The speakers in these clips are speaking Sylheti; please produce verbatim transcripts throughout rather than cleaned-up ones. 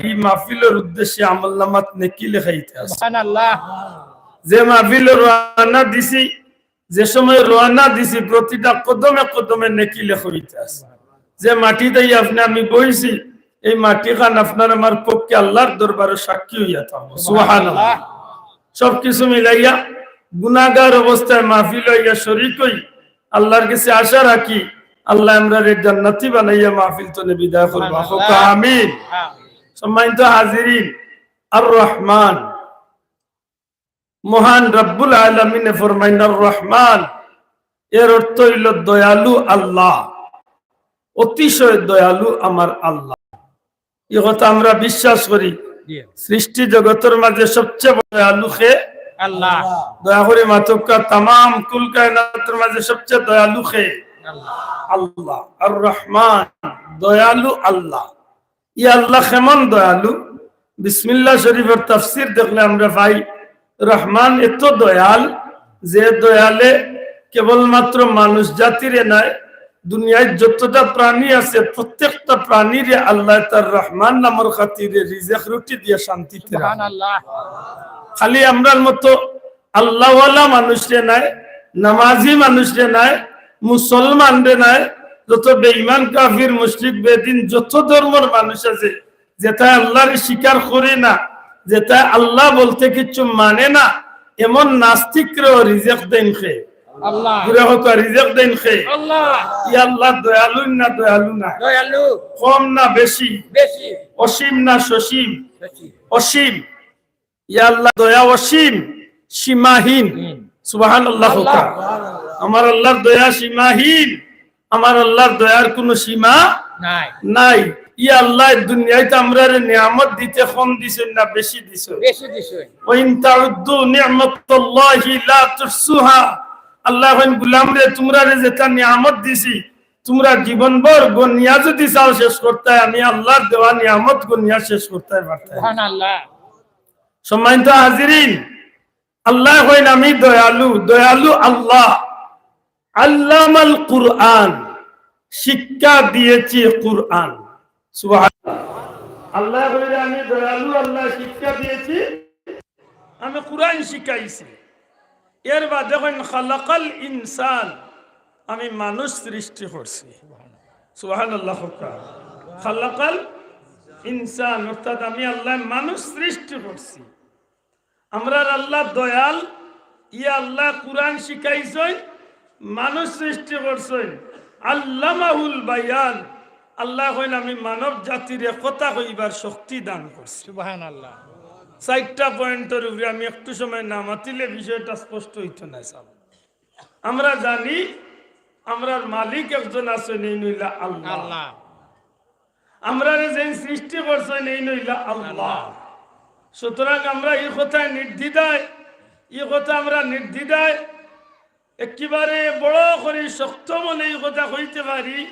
ই মাহফিলর উদ্দেশ্যে আমলনামাত নেকি লেখাইতা আছে। সুবহানাল্লাহ। যে মাহফিলো রওয়ানা দিছি, যে সময় রওয়ানা দিছি, প্রতিটা কদমে কদমে নেকি লেখা অইতা আছে। যে মাটিত আইয়া আপনে আমি বইছি, এই মাটিখান আপনার আমার পক্ষে আল্লাহর দরবারে সাক্ষী অইয়া থাকবো। সুবহানাল্লাহ। সবকিছু মিলাইয়া গুনাহগার অবস্থায় মাহফিলো আইয়া শরিক অই, আল্লাহর কাছে আশা রাখি, আল্লায় আমরারে জান্নাতি বানাইয়া মাহফিল তনে বিদায় করবা। আমিন। সম্মানিত হাজিরিন, আর রহমান, মহান রব্বুল আলামিনে ফরমাইন, আর রহমান, এর অর্থ অইলো দয়ালু আল্লাহ, অতিশয় দয়ালু আমার আল্লাহ। ই কথা আমরা বিশ্বাস করি। জি। সৃষ্টি জগতর মাঝে সবচেয়ে বড় দয়ালু কে? আল্লাহ। দয়া করি মাতউক্কা, তামাম কুল কায়নাতর মাঝে সবচেয়ে দয়ালু কে? আল্লাহ। আল্লাহ। আর রহমান, দয়ালু আল্লাহ। ই আল্লাহ কেমন দয়ালু? বিসমিল্লাহ শরিফর তাফসির দেখলে আমরা পাই, রহমান এত দয়াল, যে দয়ালে কেবলমাত্র মানুষ জাতিরে নায়, দুনিয়ার যতটা প্রাণী আছে, প্রত্যেকটা প্রাণীরে আল্লায় তার রহমান নামর খাতিরে রিজেক রুটি দিয়া শান্তিতে রাখে। সুবহানাল্লাহ। খালি আমরার মতো আল্লাহওয়ালা মানুষরে নায়, নামাজি মানুষরে নায়, মুসলমানরে নায়, যত বেঈমান, কাফির, মুশরিক, বেদিন, যত ধর্মর মানুষ আছে, যেতায় আল্লাহরে স্বীকার করে না, যেতায় আল্লাহ বলতে কিচ্ছু মানে না, এমন নাস্তিকরেও রিজেক দেইন কে? আল্লাহ। জোরে কউক্কা, রিজেক দেইন কে? আল্লাহ। ই আল্লাহ দয়ালু না দয়ালু না? দয়ালু। কম না বেশি? বেশি। অসীম না সসীম? বেশি। অসীম। ই আল্লাহ দয়া অসীম, সীমাহীন। হুম। সুবহানাল্লাহ কউক্কা। আমার আল্লাহর দয়া সীমাহীন, আমার আল্লাহর দয়ার কোনো সীমা নাই। নাই। ই আল্লাহ দুনিয়াত আমরারে নিয়ামত দিতে কম দিছইন না বেশি দিছইন? বেশি দিছইন। ওয়া ইন তাউদ্দু নি'মাতাল্লাহি লা তুহসুহা। আল্লায় কইন, গোলামরে, তুমরারে যেতা নিয়ামত দিছি, তুমরা জীবনভর গনিয়া যদি চাও শেষ করতায়, আমি আল্লাহর দেওয়া নিয়ামত গনিয়া শেষ করতায় পারতায় না। সুবহানাল্লাহ। সম্মানিত হাজিরিন, আল্লায় কইন, আমি দয়ালু, দয়ালু আল্লাহ। আল্লামাল কুরআন, শিক্ষা দিয়েছি কুরআন। সুবহানাল্লাহ। আল্লায় কইন, আমি দয়ালু আল্লাহ, শিক্ষা দিয়েছি, আমি কুরআন শিখাইছি। এর বাদে কইন, খালাকাল ইনসান, আমি মানুষ সৃষ্টি করছি। সুবহানাল্লাহ কউক্কা। খালাকাল ইনসান, অর্থাৎ আমি আল্লায় মানুষ সৃষ্টি করছি। আমরার আল্লাহ দয়াল, ই আল্লায় কুরআন শিখাইছইন, মানুষ সৃষ্টি করছইন। আল্লামাহুল বায়ান, আল্লায় কইন, আমি মানব জাতিরে কথা কইবার শক্তি দান করছি। সুবহানাল্লাহ। চাইরটা পয়েন্টর উপরে আমি একটু সময় না মাতিলে বিষয়টা স্পষ্ট অইতো নায়, সাব। আমরা জানি, আমরার মালিক একজন আছইন, এইন অইলা আল্লাহ। আল্লাহ। আমরারে যেইন সৃষ্টি করছইন, এইন অইলা আল্লাহ। আল্লাহ। সুতরাং আমরা ই কথায় নির্দ্বিধায়, ই কথা আমরা নির্দ্বিধায় একেবারে বড় করি শক্ত মনে ই কথা কইতে পারি,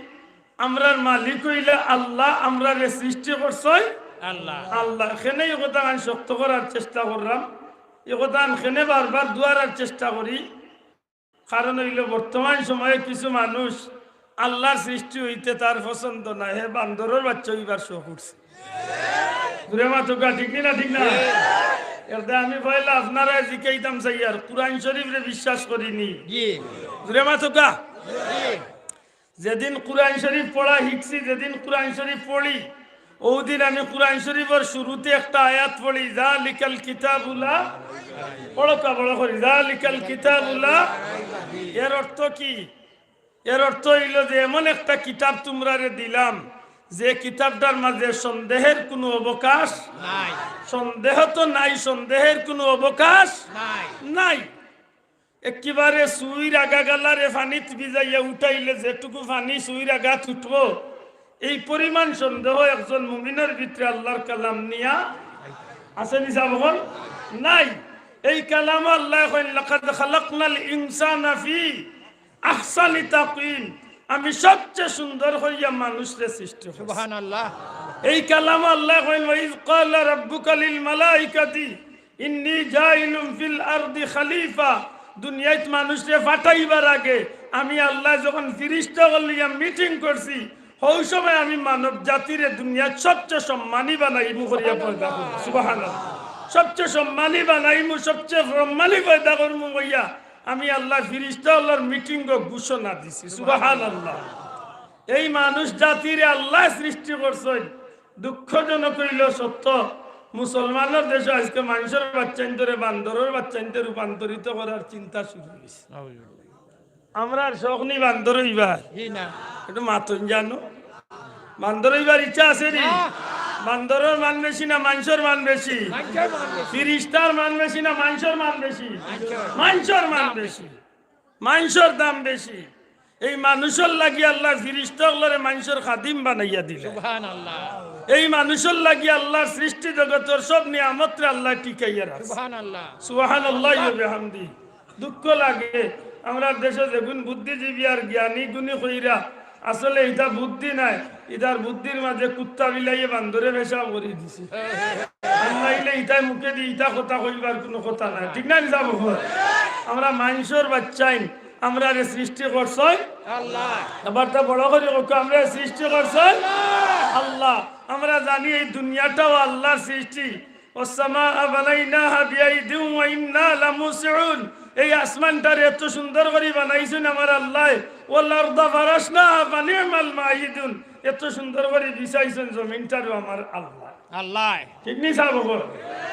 আমরার মালিক অইলা আল্লাহ, আমরারে সৃষ্টি করছইন আল্লাহ। আল্লাহ। কেনে ই কথাখান শক্ত করার চেষ্টা করলাম, ই কথাখান কেনে বারবার দুয়ারার চেষ্টা করি, কারণ অইলো বর্তমান সময়ে কিছু মানুষ আল্লাহর সৃষ্টি অইতে তার পছন্দ নায়, হে বান্দরর বাচ্চা অইবার শখ উঠছে। জোরে মাতউক্কা, ঠিক নি না? ঠিক না? এরদে আমি পয়লা আপনারারে জিকাইতাম চাইয়ার, কুরআন শরিফরে বিশ্বাস করি নি? জি। জোরে মাতউক্কা। জি। যেদিন কুরআন শরিফ পড়া শিখছি, যেদিন কুরআন শরিফ পড়ি, অউদিন আমি কুরআন শরিফর শুরুতে একটা আয়াত পড়ি, জালিকাল কিতাবু লা, পড়উক্কা, বড় করি, জালিকাল কিতাবু লা। এর অর্থ কি? এর অর্থ অইলো যে এমন একটা কিতাব তুমরারে দিলাম, যে কিতাবটার মাঝে সন্দেহের কোনো অবকাশ নাই। সন্দেহ তো নাই, সন্দেহের কোনো অবকাশ নাই। নাই। একেবারে সুইর আগাগালারে পানিত ভিজাইয়া উঠাইলে যেটুকু পানি সুইর আগাত উঠবো, এই পরিমাণ সন্দেহ একজন মুমিনর ভিতরে আল্লাহর কালাম নিয়া আছে নি সাব অকল? নাই। এই কালাম আল্লায় কইন, "লাকাদ খালাকনাল ইনসানা ফি আহসানি তাকওয়িম।" আমি সবচেয়ে সুন্দর করিয়া মানুষরে সৃষ্টি করছি। সুবহানাল্লাহ। এই কালাম আল্লায় কইন, "ওয়া ইয ক্বালা রাব্বুকা লিল মালাইকাতি ইন্নী জাইলুম ফিল আরদি খালিফা।" দুনিয়াত মানুষরে পাঠাইবার আগে আমি আল্লায় যখন ফিরিস্তা অকল লইয়া মিটিং করছি, অউ সময় আমি মানব জাতিরে দুনিয়ার সবচেয়ে সম্মানী বানাইমু করিয়া পয়দা করমু। সুবহানাল্লাহ। সবচেয়ে সম্মানী বানাইমু, সবচেয়ে সম্মানী পয়দা করমু কইয়া আমি আল্লাহ ফিরিস্তা অকলর মিটিংও ঘোষণা দিছি। সুবহানাল্লাহ। এই মানুষ জাতিরে আল্লায় সৃষ্টি করছইন। দুঃখজনক অইলো সত্য, মুসলমানর দেশো আইজকে মানষর বাচ্চাইন্তরে বান্দরর বাচ্চাইন্তে রূপান্তরিত করার চিন্তা শুরু অইছে। আমরার শখ নি বান্দর অইবার? জি না। একটু মাতইন জানো। বান্দর অইবার ইচ্ছা আছে নি? না। বান্দরর মান বেশি না মানষর মান বেশি? মানষর মান বেশি। ফিরিস্তার মান বেশি না মানষর মান বেশি? মানষর। মানষর মান বেশি। মানষর দাম বেশি। এই মানুষর লাগি আল্লায় ফিরিস্তা অকলরে মানষর খাদিম বানাইয়া দিলা। সুবহানাল্লাহ। এই মানুষর লাগি আল্লার সৃষ্টি জগতর সব নিয়ামতরে আল্লায় টিকাইয়া রাখছে। সুবহানাল্লাহ। সুবহানাল্লাহি ওয়া বিহামদি। দুঃখ লাগে, আমরার দেশো যেগুন বুদ্ধিজীবী আর জ্ঞানী গুণী কইরা, আসলে ইতা বুদ্ধি নায়, ইতার বুদ্ধির মাঝে কুত্তা বিলাইয়ে বান্দরে পেশাব করি দিছে। আর নাইলে ইতায় মুখেদি ইতা কথা কইবার কুনু কথা নায়, ঠিক না নি সাব? আমরা মানষর বাচ্চাইন, আমরারে সৃষ্টি করছইন আল্লাহ। এবার তা বড় করি কউক্কা, আমরারে সৃষ্টি করছইন আল্লাহ। আমরা জানি এই দুনিয়াটাও আল্লার সৃষ্টি। والسماء بنيناها بأيد وإنا لموسعون। এই আসমানটারে এত সুন্দর করি বানাইছইন আমার আল্লায়। والأرض فرشناها فنعم الماهدون। এত সুন্দর করি বিছাইছইন জমিনটারও আমার আল্লায়। আল্লায়। ঠিক নি সাব?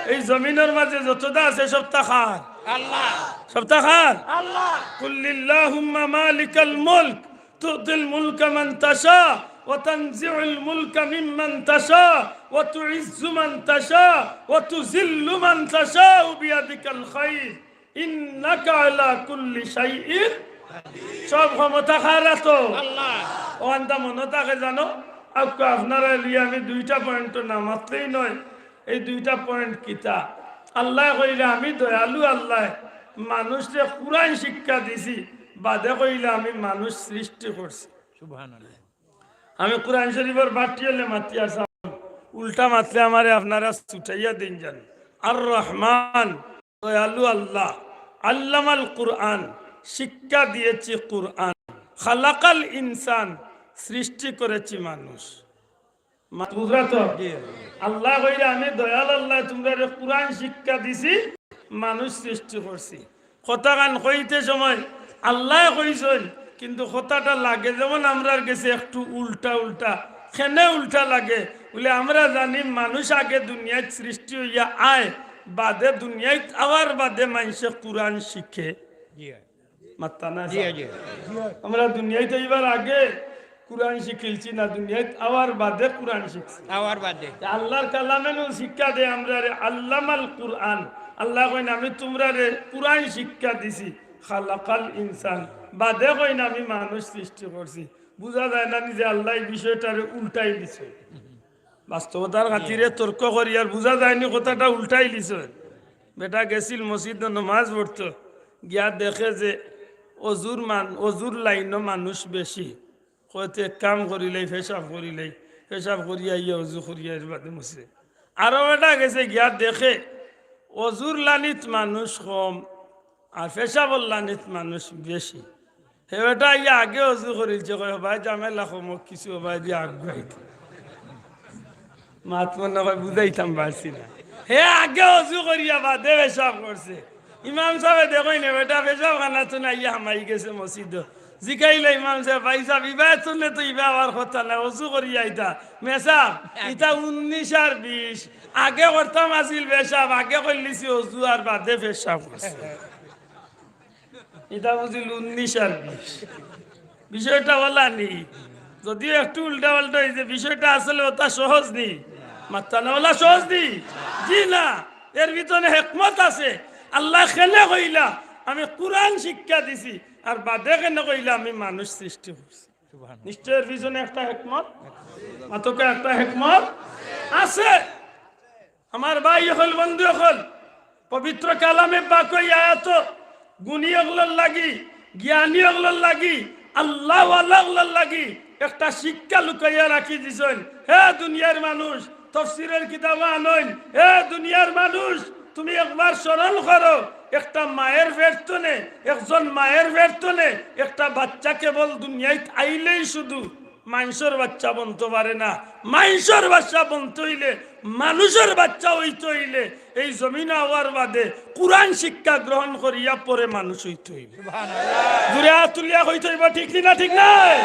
এই জমিনর মাঝে যততা আছে সবতা কার? আল্লাহ। সবতা কার? আল্লাহ। قل اللهم مالك الملك تؤتي الملك من تشاء وتنزع الملك ممن تشاء وتعز من تشاء وتذل من تشاء بيدك الخير إنك على كل شيء। সব ক্ষমতা কার আতো? আল্লাহ। অউ আন্দা মনো থাকে জানো, আউক্কা আপনারারে লইয়া আমি দুইটা পয়েন্ট না মাতলেই নয়। এই দুইটা পয়েন্ট কিতা? আল্লায় কইরা আমি দয়ালু আল্লায় মানুষরে কুরআন শিক্ষা দিছি, বাদে কইরা আমি মানুষ সৃষ্টি করছি। সুবহানাল্লাহ। আমি কুরআন শরিফর বাট্টি অইলে মাতি আছলাম, উল্টা মাতলে আমারে আপনারা ছুটাইয়া দেইন জানি। আর রহমান, দয়ালু আল্লাহ, আল্লামাল কুরআন, শিক্ষা দিয়েছি কুরআন, খালাকাল ইনসান, সৃষ্টি করেছি মানুষ। মা-, বুঝরা তো? জি। আল্লায় কইরা আমি দয়াল আল্লায় তুমরারে কুরআন শিক্ষা দিছি, মানুষ সৃষ্টি করছি। কথাখান কইতে সময় আল্লায় কইছইন, কিন্তু কথাটা লাগে যেমন আমরার গেছে একটু উল্টা উল্টা। কেনে উল্টা লাগে? বুলে আমরা জানি মানুষ আগে দুনিয়াত সৃষ্টি অইয়া আয়, বাদে দুনিয়াত আওয়ার বাদে মানষে কুরআন শিখে। জি। মাত্তা না জি, জি। আমরা দুনিয়াত আইবার আগে কুরআন শিখিলছি না, দুনিয়াত আওয়ার বাদে কুরআন শিখছি। আওয়ার বাদে। তে আল্লার কালামে নু শিক্ষা দেয় আমরারে, আল্লামাল কুরআন। আল্লায় কইন, "আমি তুমরারে কুরআন শিক্ষা দিছি।" খালাকাল ইনসান। বাদে কইন, "আমি মানুষ সৃষ্টি করছি।" বুঝা যায় না নি যে আল্লায় এই বিষয়টারে উল্টাই দিছে? বাস্তবতার খাতিরে তর্ক করি আর বুঝা যায় নি কথাটা উল্টাই দিছে। বেটা গেছিল মসজিদো নমাজ পড়তো, গিয়া দেখে যে অজুর মান-, অজুর লাইনো মানুষ বেশি। কয়, "তে এক কাম করিলাই, পেশাব করিলাই, পেশাব করিয়া আইয়া অজু করিয়া এর বাদে মসজিদে।" আরো বেটা গেছে গিয়া দেখে অজুর লাইনত মানুষ কম, আর পেশাবর লাইনত মানুষ বেশি। হে বেটা ইয়া আগে অজু করিলছে, কয়, "হবায় ঝামেলা কমক কিছু, হবায় দিয়া আগুয়াইতে।" মাত মনে কয় বুঝাইতাম পারছি না। হে আগে অজু করিয়া বাদে পেশাব করছে। ইমাম সাবে দেখইন হে বেটা পেশাব খানাত থনে আইয়া হামাই গেছে মসজিদো। জিকাইলা ইমাম সাবে, "ভাই সাব, ইবায় থনে তো ইবা আওয়ার কথা না, অজু করিয়া আইতা।" মেসাব, ইতা উনিশ আর বিশ। আগে করতাম আছিল পেশাব, আগে করিলিছি অজু আর বাদে পেশাব করছে। ইটা বুঝিল উনিশ আর বিশ। বিষয়টা অলা নি। যদিও একটু উল্টা পাল্টা অইছে, বিষয়টা আসলে অতা সহজ নি। মাত্তা না অলা সহজ নি? জি না, এর ভিতরে হেকমত আছে। আল্লায় কেনে কইলা, "আমি কুরআন শিক্ষা দিছি", আর বাদে কেনে কইলা, "আমি মানুষ সৃষ্টি করছি"? সুবহানাল্লাহ। নিশ্চয় এর পিছনে একটা হেকমত, মাতকা একটা হেকমত আছে। আমার ভাই অকল, বন্ধু অকল, পবিত্র কালামে পাকো ই আয়াতো গুণী অকলর লাগি, জ্ঞানী অকলর লাগি, আল্লাহওয়ালা অকলর লাগি একটা শিক্ষা লুকাইয়া রাখি দিছইন। হে দুনিয়ার মানুষ, তফসিরের কিতাব আনইন, হে দুনিয়ার মানুষ, তুমি একবার স্মরণ করো, একটা মায়ের পেট তনে, একজন মায়ের পেট তনে একটা বাচ্চা কেবল দুনিয়াত আইলেই শুধু মানষর বাচ্চা বনতো পারে না। মানষর বাচ্চা বনতো অইলে, মানুষর বাচ্চা অইতো অইলে, এই জমিনো আওয়ার বাদে কুরআন শিক্ষা গ্রহণ করিয়া পরে মানুষ অইতো অইবো। জুরে আত তুলিয়া কইতো অইবো, ঠিক নি না? ঠিক নায়?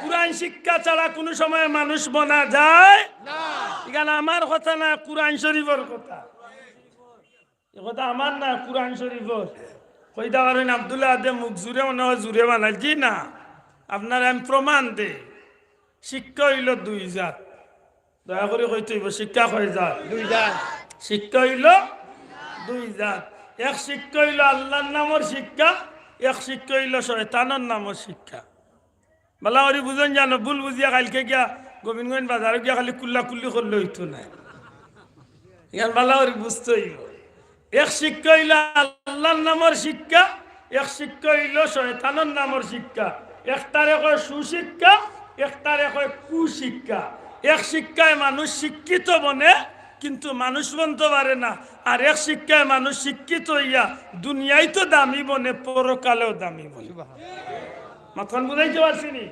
কুরআন শিক্ষা ছাড়া কুনু সময় মানুষ বনা যায় না। ইখান আমার কথা না, কুরআন শরীফর কথা। ই কথা আমার না, কুরআন শরীফর। কইতা পারইন আব্দুল্লাহ আদে মুখ জুরে মনে অয় জুরে বানাইল। জি না, আপনারে আমি প্রমাণ দেই। শিক্ষা অইলো দুই জাত। দয়া করি কইতো অইবো, শিক্ষা কয় জাত? দুই জাত। শিক্ষা অইলো দুই জাত। এক শিক্ষা অইলো আল্লার নামর শিক্ষা, এক শিক্ষা অইলো শয়তানর নামর শিক্ষা। ভালা করি বুঝইন জানো, ভুল বুঝিয়া কাইলকে গিয়া গোবিন্দগঞ্জ বাজারো গিয়া খালি কুল্লাকুল্লি করলে অইতো নায়। ইখান ভালা করি বুঝতো অইবো। এক শিক্ষা অইলো আল্লার নামর শিক্ষা, এক শিক্ষা অইলো শয়তানর নামর শিক্ষা। একটারে কয় সুশিক্ষা, একটারে কয় কুশিক্ষা। এক শিক্ষায় মানুষ শিক্ষিত বনে, কিন্তু মানুষ বনতো পারে না। আর এক শিক্ষায় মানুষ শিক্ষিত অইয়া দুনিয়াইতো দামি বনে, পরকালেও দামি বনে। মাতখান বুঝাইতে পারছি নি?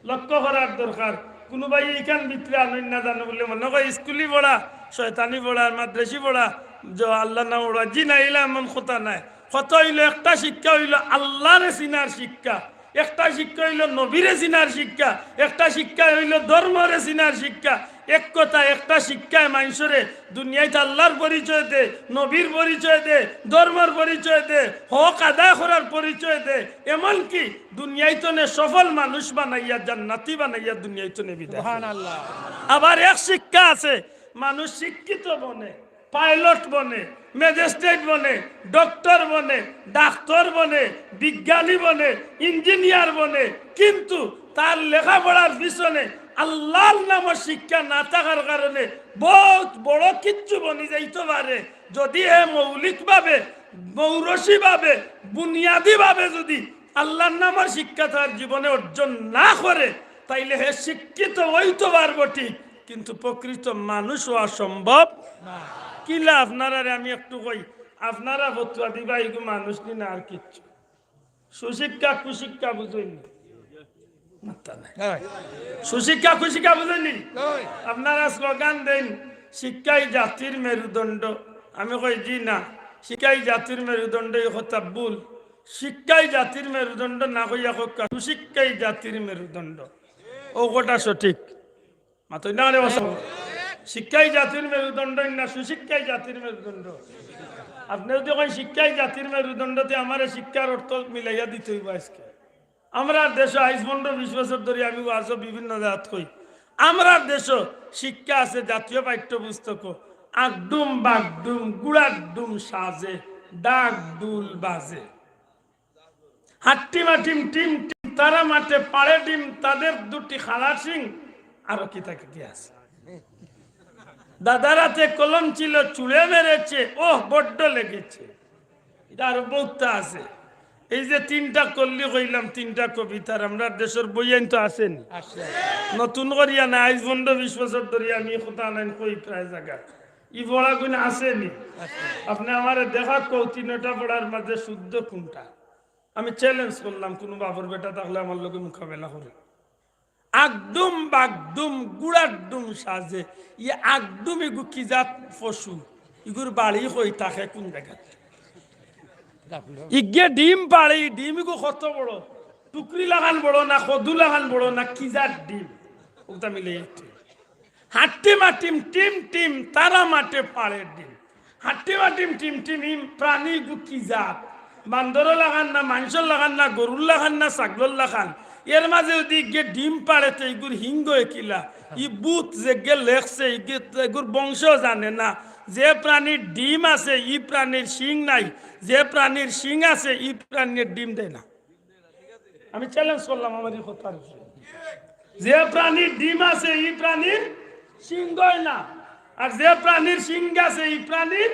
লক্ষ্য করার দরকার। কুনু ভাইয়ে ইখান ভিতরে আনইন না জানো বুলে মনে কয় স্কুলি পড়া, শয়তানি পড়া, আর মাদ্রাসি পড়া, যে আল্লার নাম পড়া। জি না, ইলা এমন কথা নায়। কথা অইলো একটা শিক্ষা অইলো আল্লারে চিনার শিক্ষা, একটা শিক্ষা অইলো নবীরে চিনার শিক্ষা, একটা শিক্ষা অইলো ধর্মরে চিনার শিক্ষা। এক কথা, একটা শিক্ষায় মানষরে দুনিয়াইত আল্লার পরিচয় দে, নবীর পরিচয় দে, ধর্মর পরিচয় দে, হক আদায় করার পরিচয় দে, এমনকি দুনিয়াইতনে সফল মানুষ বানাইয়া, জান্নাতি বানাইয়া দুনিয়াইতনে বিদায়। সুবহানাল্লাহ। আবার এক শিক্ষা আছে, মানুষ শিক্ষিত বনে, পাইলট বনে, ম্যাজিস্ট্রেট বনে, ডক্টর বনে, ডাক্তার বনে, বিজ্ঞানী বনে, ইঞ্জিনিয়ার বনে, কিন্তু তার লেখাপড়ার পিছনে আল্লার নামর শিক্ষা না থাকার কারণে বউত বড় কিচ্ছু বনি যাইতো পারে। যদি হে মৌলিকভাবে, মৌরসিভাবে, বুনিয়াদিভাবে যদি আল্লার নামর শিক্ষা তার জীবনে অর্জন না করে, তাইলে হে শিক্ষিত অইতো পারবো ঠিক, কিন্তু প্রকৃত মানুষ অওয়া সম্ভব না। কিলা আপনারারে আমি একটু কই, আপনারা ফতুয়া দিবা, ইগু মানুষ নি না আর কিচ্ছু। সুশিক্ষা, কুশিক্ষা বুঝইন নি? মাত্তা নাই। সুশিক্ষা, কুশিক্ষা বুঝইন নি? আপনারা স্লোগান দেইন, "শিক্ষাই জাতির মেরুদণ্ড।" আমি কই, "জি না, শিক্ষাই জাতির মেরুদণ্ড, ই কথা ভুল। শিক্ষাই জাতির মেরুদণ্ড না কইয়া কউক্কা, সুশিক্ষাই জাতির মেরুদণ্ড।" অউ কথা সঠিক। মাতইন না কেনে? শিক্ষাই জাতির মেরুদণ্ড না সুশিক্ষাই জাতির মেরুদণ্ড? আপনে যদি কইন শিক্ষাই জাতির মেরুদণ্ড, তে আমারে শিক্ষার অর্থ মিলাইয়া দিতে অইবো আইজকে। আমরার দেশো আইজ পনরো বিশ বছর ধরি আমি ওয়াজো বিভিন্ন জাগাত কই, আমরার দেশো শিক্ষা আছে জাতীয় পাঠ্যপুস্তকো, আগডুম বাগডুম গুড়ার ডুম সাজে, ডাক ডুল বাজে। হাট্টিমা টিম টিম টিম, তারা মাঠে পাড়ে ডিম, তাদের দুটি খাড়া শিং, আরো কিতা কিতা আছে। দাদার হাতে কলম ছিল, ছুড়ে মেরেছে, ওহ, বড্ড লেগেছে। ইটা আরো বউততা আছে। এই যে তিনটা কল্লি কইলাম, তিনটা কবিতার, আমরার দেশর বইয়াইন তো আছে নি? আছে। নতুন করিয়া না, আইজ পনরো বিশ বছর ধরি আমি ই কথা নাইন কই প্রায় জাগাত। ই পড়াগুইন আছে নি? আছে। আপনে আমারে দেখাউক্কা, তিনটা পড়ার মাঝে শুদ্ধ কুনটা? আমি চ্যালেঞ্জ করলাম, কুনু বাপর বেটা থাকলে আমার লগে মোকাবেলা করে। আগডুম বাগডুম গুড়ার ডুম সাজে। ই আগডুম ইগু কি জাত পশু? ইগুর বাড়ি কই, থাকে কুন জাগাত? ইগে ডিম পাড়ে, ই ডিম ইগু কত বড়? টুকরি লাখান বড় না, কদু লাখান বড় না, কি জাত ডিম? অউটা মিলে একটু। হাট্টিমা টিম টিম টিম, তারা মাঠে পাড়ে ডিম। হাট্টিমা টিম টিম টিম, ই প্রাণী ইগু কি জাত? বান্দর লাখান না, মানষর লাখান না, গরুর লাখান না, ছাগলর লাখান? এর মাঝে যদি ইগে ডিম পাড়ে, তে ইগুর হিং অয় কিলা? ই ভূত যেগে লেখছে, ইগে, ইগুর বংশ জানে না। যে প্রাণীর ডিম আছে, ই প্রাণীর শিং নাই। যে প্রাণীর শিং আছে, ই প্রাণীর ডিম দেয় না। আমি চ্যালেঞ্জ করলাম আমার ই কথার উপরে। যে প্রাণীর ডিম আছে, ই প্রাণীর শিং অয় না। আর যে প্রাণীর শিং আছে, ই প্রাণীর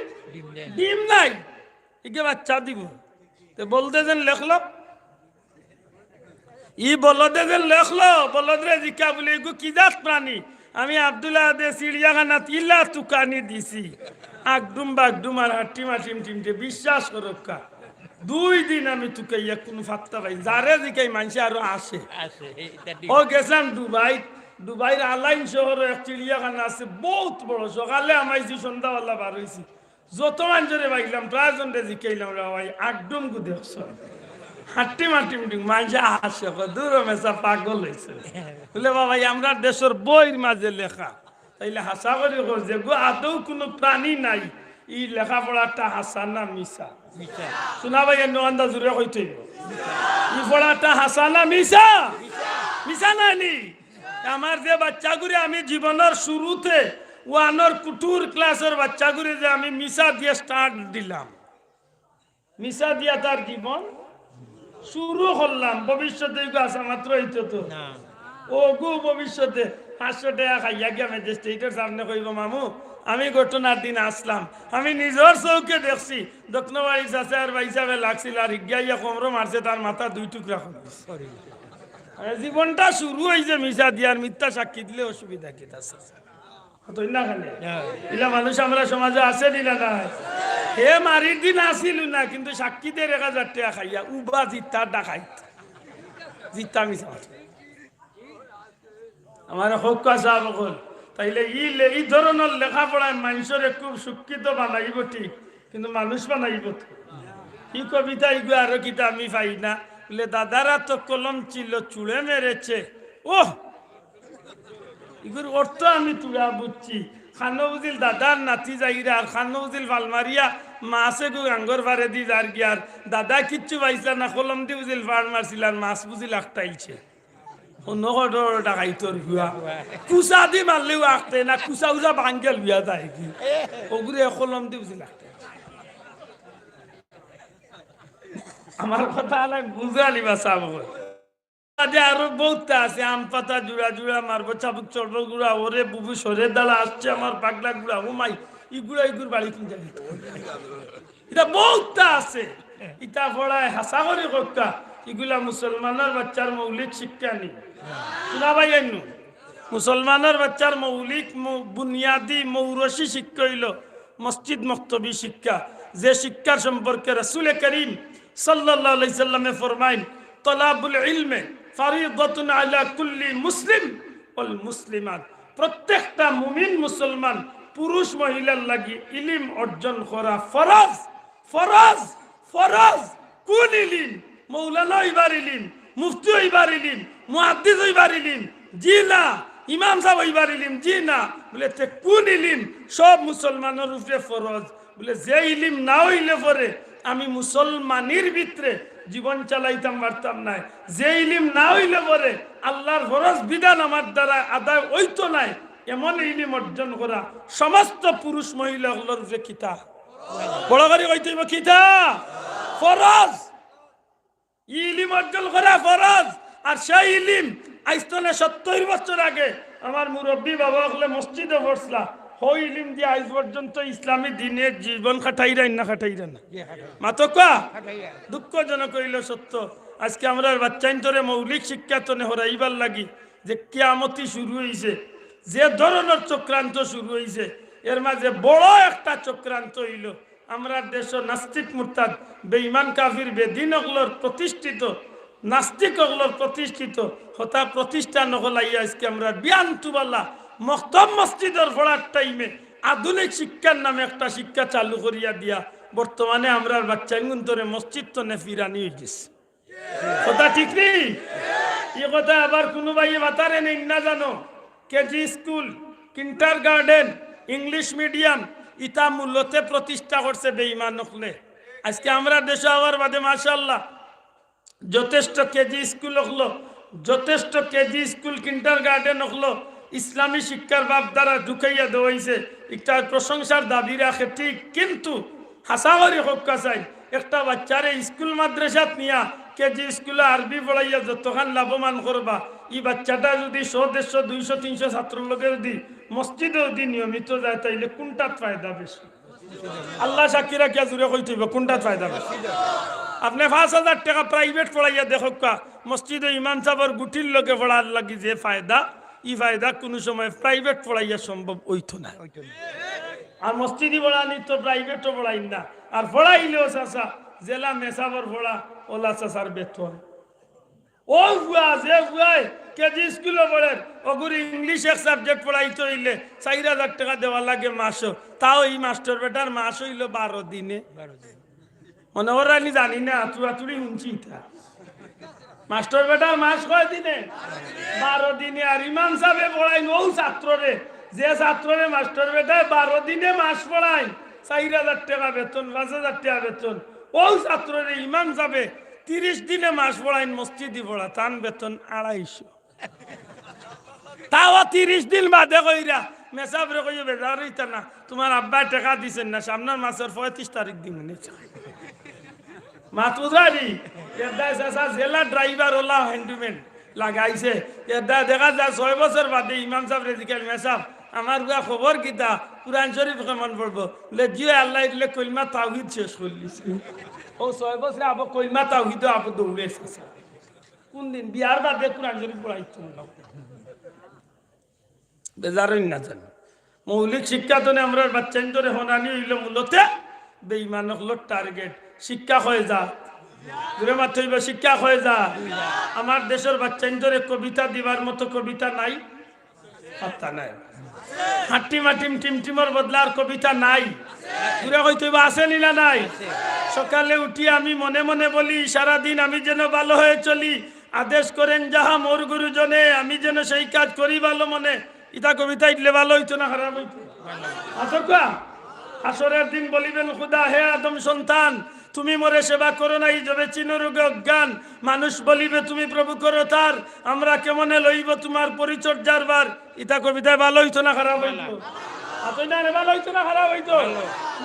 ডিম নাই। ইগে বাচ্চা দিবো। তে বলদে যেন লেখলো। ই বলদে যেন লেখলো, বলদরে জিকা বুলে, "ইগু কি জাত প্রাণী?" আমি আব্দুল্লাহ আদে চিড়িয়াখানাত ইলা তুকানি দিছি। আগডুম বাগডুম আর হাট্টিমা টিম টিম টিম, বিশ্বাস করউক্কা। দুই দিন আমি তুকাইয়া কুনু পাত্তা পাই না। যারে জিকাই মানষে আরো আসে। আসে, এটা ঠিক। ও গেছিলাম দুবাই, দুবাইর আলাইন শহরো এক চিড়িয়াখানা আছে, বউত বড়। সকালে হামাইছি, সন্ধ্যাবালা বার অইছি। যত মানষরে পাইলাম, প্রায় জনরে জিকাইলাম, "রে ভাই, আগডুম গু দেখছো?" হাট্টিম হাট্টিম ডুম, মানষে আসে, কয়, "দূর ও মেসা, পাগল অইছে।" বুলে, "বাবা, ই আমরার দেশর বইর মাজে লেখা।" তাইলে হাছা করি কও, যেগু আদৌ কুনু প্রাণী নাই, ই লেখাপড়াটা হাছা না মিছা? মিছা। শুনা ভাই, এর নু আন্দাজ জুরে কইতে অইবো। ই পড়াটা হাছা না মিছা? মিছা নায় নি? আমার যে বাচ্চাগুরে আমি জীবনর শুরুতে ওয়ানর কুটুর ক্লাসর বাচ্চাগুরে যে আমি মিছা দিয়া start দিলাম, মিছা দিয়া তার জীবন শুরু করলাম, ভবিষ্যতে ইগু হাছা মাত্র অইতো তো। না। ওগু ভবিষ্যতে পাঁচশো টেকা খাইয়া গিয়া ম্যাজিস্ট্রেটর সামনে কইবো, "মামু, আমি ঘটনার দিন আসলাম, আমি নিজর চউখে দেখছি, দক্ষিণবাড়ির চাচা আর ভাই সাবে লাগছিল, আর হিগিয়া আইয়া কোমরো মারছে, তার মাথা দুই টুকরা করি দিছে।" মানে জীবনটা শুরু অইছে মিছা দিয়ার, মিথ্যা সাক্ষী দিলে অসুবিধা কিতা আছে? অতই না খালি। হ্যাঁ। ইলা মানুষ আমরার সমাজো আছে নি না নাই? হে মারির দিন আছিল না, কিন্তু সাক্ষী দের এক হাজার টেকা খাইয়া, উবা জিতা ডাকাইত। জিতা মিছা মাত। আমার হক্কা সাহেব অকল। তাইলে ই লে-, ই ধরনর লেখাপড়ায় মানষরে খুব শিক্ষিত বানাইবো ঠিক, কিন্তু মানুষ বানাইবো তো। ই কবিতা ইগু আরো কিতা আমি পাই না। বুলে, "দাদারা তো কলম ছিল, ছুঁড়ে মেরেছে।" ওহ! ইগুর অর্থ আমি থুড়া বুঝছি। খানো বুঝিল দাদার নাতি যাইরা, আর খানো বুঝিল ফাল মারিয়া মাছ এগু গাঙ্গর পারেদি যারগি, আর দাদায় কিচ্ছু পাইছলা না, কলম দি বুঝিল ফাল মারছিল, আর মাছ বুঝিল আখটাইলছে। অন্য কটর ডাকাইতর হুয়া। কুচা দি মারলেও আখটে না, কুচা উচা ভাঙ্গিয়া লইয়া যায়গি। ওগুরে কলম দি বুঝিল আখটাইলছে। আমার কথা আলাই বুঝালি বা সাব। আদে আরো বউততা আছে, আম পাতা জুড়া জুড়া মারবো, চাবুক চড়বো গুড়া, ওরে বুবু সরে দাঁড়া, আসছে আমার পাগলা গুড়া, ও মাই, ইগুড়া ইগুর বাড়ি কুন জাগাত? ইতা বউততা আছে। ইতা পড়ায় হাছা করি কউক্কা, ইগুলা মুসলমানর বাচ্চার মৌলিক শিক্ষা নি। শুনা ভাই আইনু? মুসলমানর বাচ্চার মৌলিক মৌ-, বুনিয়াদি মৌরসি শিক্ষা অইলো মসজিদ মক্তবি শিক্ষা, যে শিক্ষার সম্পর্কে রাসূলে করিম সাল্লাল্লাহু আলাইহি সাল্লামে ফরমাইন, "তলাবুল ইলমে ফারিদাতুন আলা কুল্লি মুসলিম ওয়াল মুসলিমাত।" প্রত্যেকটা মুমিন মুসলমান পুরুষ মহিলার লাগি ইলিম অর্জন করা ফরজ, ফরজ, ফরজ। কোন ইলিম? মৌলানা অইবার ইলিম, মুফতি অইবার ইলিম, মুহাদ্দিস অইবার ইলিম? জি না। ইমাম সাব অইবার ইলিম? জি না। বুলে, তে কোন ইলিম সব মুসলমানর উপরে ফরজ? বুলে, যে ইলিম না অইলে পরে আমি মুসলমানির ভিতরে জীবন চালাইতাম পারতাম নায়, যে ইলিম না অইলে পরে আল্লাহর ফরজ বিধান আমার দ্বারা আদায় অইতো নায়, এমন ইলিম অর্জন করা সমস্ত পুরুষ মহিলা অকলর উপরে কিতা? বড় করি কইতে অইবো কিতা? ফরজ। ই ইলিম অর্জন করা ফরজ। আর সেই ইলিম আইজ তনে সত্তইর বছর আগে আমার মুরব্বি বাবা অকলে মসজিদো পড়ছলা। হউ ইলিম দিয়া আইজ পর্যন্ত ইসলামী দিনে জীবন কাটাইরা না কাটাইরা না? মাতউক্কা? দুঃখজনক অইলো সত্য। আজকে আমরার বাচ্চাইন্তরে মৌলিক শিক্ষা তনে হরাইবার লাগি যে কিয়ামতি শুরু অইছে, যে ধরনর চক্রান্ত শুরু অইছে, এর মাঝে বড় একটা চক্রান্ত অইলো আমরার দেশো নাস্তিক মুরতাদ বেঈমান কাফির বেদিন অকলর প্রতিষ্ঠিত, নাস্তিক অকলর প্রতিষ্ঠিত হতা প্রতিষ্ঠান অকল আইয়া আজকে আমরার বিয়ানতুবালা মক্তব মসজিদর পড়ার টাইমে আধুনিক শিক্ষার নামে একটা শিক্ষা চালু করিয়া দিয়া বর্তমানে আমরার বাচ্চাইনগুন্তরে মসজিদ তনে ফিরানি অইগেছে। কথা ঠিক নি? ই কথা আবার কুনু ভাইয়ে মাতারে নেইন না জানো। KG school, kindergarten, English medium, ইতা মূলতে প্রতিষ্ঠা করছে বেঈমান অকলে। আজকে আমরার দেশো আওয়ার বাদে মাশাআল্লাহ যথেষ্ট কেজি স্কুল অকলো, যথেষ্ট কেজি স্কুল, কিন্ডারগার্টেন অকলো ইসলামী শিক্ষার ভাবধারা ঢুকাইয়া দেওয়া অইছে। ইটার প্রশংসার দাবি রাখে ঠিক, কিন্তু হাছা করি কউক্কা চাই, একটা বাচ্চারে স্কুল মাদ্রাসাত নিয়া কেজি স্কুলো আরবি পড়াইয়া যতখান লাভবান করবা, ই বাচ্চাটা যুদি শো, দেড়শো, দুইশো, তিনশো ছাত্রর লগে যুদি মসজিদো যুদি নিয়মিত যায়, তাইলে কুনটাত ফায়দা বেশি? আল্লাহ সাক্ষী রাখিয়া জুরে কইতে অইবো, কুনটাত ফায়দা বেশি? আপনে পাঁচ হাজার টেকা প্রাইভেট পড়াইয়া দেখউক্কা, মসজিদো ইমাম সাবর গুটির লগে পড়ার লাগি যে ফায়দা, ই ফায়দা কুনু সময় প্রাইভেট পড়াইয়া সম্ভব অইতো না। আর মসজিদি পড়ানি তো প্রাইভেটও পড়াইন না, আর পড়াইলেও চাচা যেলা মেসাবর পড়া, ওলা চাচার বেতন। ও ফুয়া, যে ফুয়ায় কেজি স্কুলো পড়ের, অগুরে ইংলিশ এক সাবজেক্ট পড়াইতে অইলে চাইর হাজার টেকা দেওয়া লাগে মাসো। তাও ই মাস্টর বেটার মাস অইলো বারো দিনে। মনে কররা নি জানি না, তুড়াতুড়ি হুনছি ইতা। মাস্টর বেটার মাস কয় দিনে? বারো দিনে। আর ইমাম সাবে পড়াইন অউ ছাত্ররে, যে ছাত্ররে মাস্টর বেটায় বারো দিনে মাস পড়াইন, চাইর হাজার টেকা বেতন, পাঁচ হাজার টেকা বেতন, অউ ছাত্ররে ইমাম সাবে তিরিশ দিনে মাস পড়াইন, মসজিদি পড়া, তান বেতন আড়াইশো। তাও তিরিশ দিন বাদে কইরা, মেসাবরে কইও, "বেজার অইতা না, তুমার আব্বায় টেকা দিছইন না, সামনর মাসর পয়ত্রিশ তারিখ দিমুনে।" মাতুজারি, এরদায় চাচা যেলা ড্রাইভার ওলা হ্যান্ডম্যান লাগাইছে, এরদায় দেখা যায় ছয় বছর বাদে ইমাম সাবরে জিকাইল, "মেসাব, আমার পুয়া খবর কিতা? কুরআন শরীফ কেমন পড়বো?" বুলে, "জি অয়, আল্লায় দিলে কলমা তাওহীদ শেষ করিলিছি।" অউ ছয় বছরে আবো কলমা তাওহীদো আবো দৌড়ে চাচা। কুনদিন বিয়ার বাদে কুরআন শরীফ পড়াইতো না। বেজার অইন না জানি। মৌলিক শিক্ষা তনে আমরার বাচ্চাইন্তরে হনানি অইলো মূলতে বেইমান অকলর টার্গেট। শিক্ষা কয় জাত? জুরে মাততে অইবো, শিক্ষা কয় জাত? আমার দেশর বাচ্চাইন্তরে কবিতা দিবার মতো কবিতা নাই? পাত্তা নাই। হাট্টিমাটিম টিমটিমর বদলার কবিতা নাই? জুরে কইতে অইবো, আছে নি না নাই? সকালে উঠি আমি মনে মনে বলি, সারাদিন আমি যেন ভালো হয়ে চলি, আদেশ করেন যাহা মোর গুরুজনে, আমি যেন সেই কাজ করি ভালো মনে। ইতা কবিতা ইটলে ভালো অইতো না খারাপ অইতো? আচ্ছা, হাশরের দিন বলিবেন খুদা, "হে আদম সন্তান, তুমি মোরে সেবা করো নাই, যবে চিন রোগে অজ্ঞান।" মানুষ বলিবে, "তুমি প্রভু করো তার, আমরা কেমনে লইব তোমার পরিচর্যার ভার?" ইতা কবিতায় ভালো অইতো না খারাপ অইতো? আতই না রে, ভালো অইতো না খারাপ অইতো?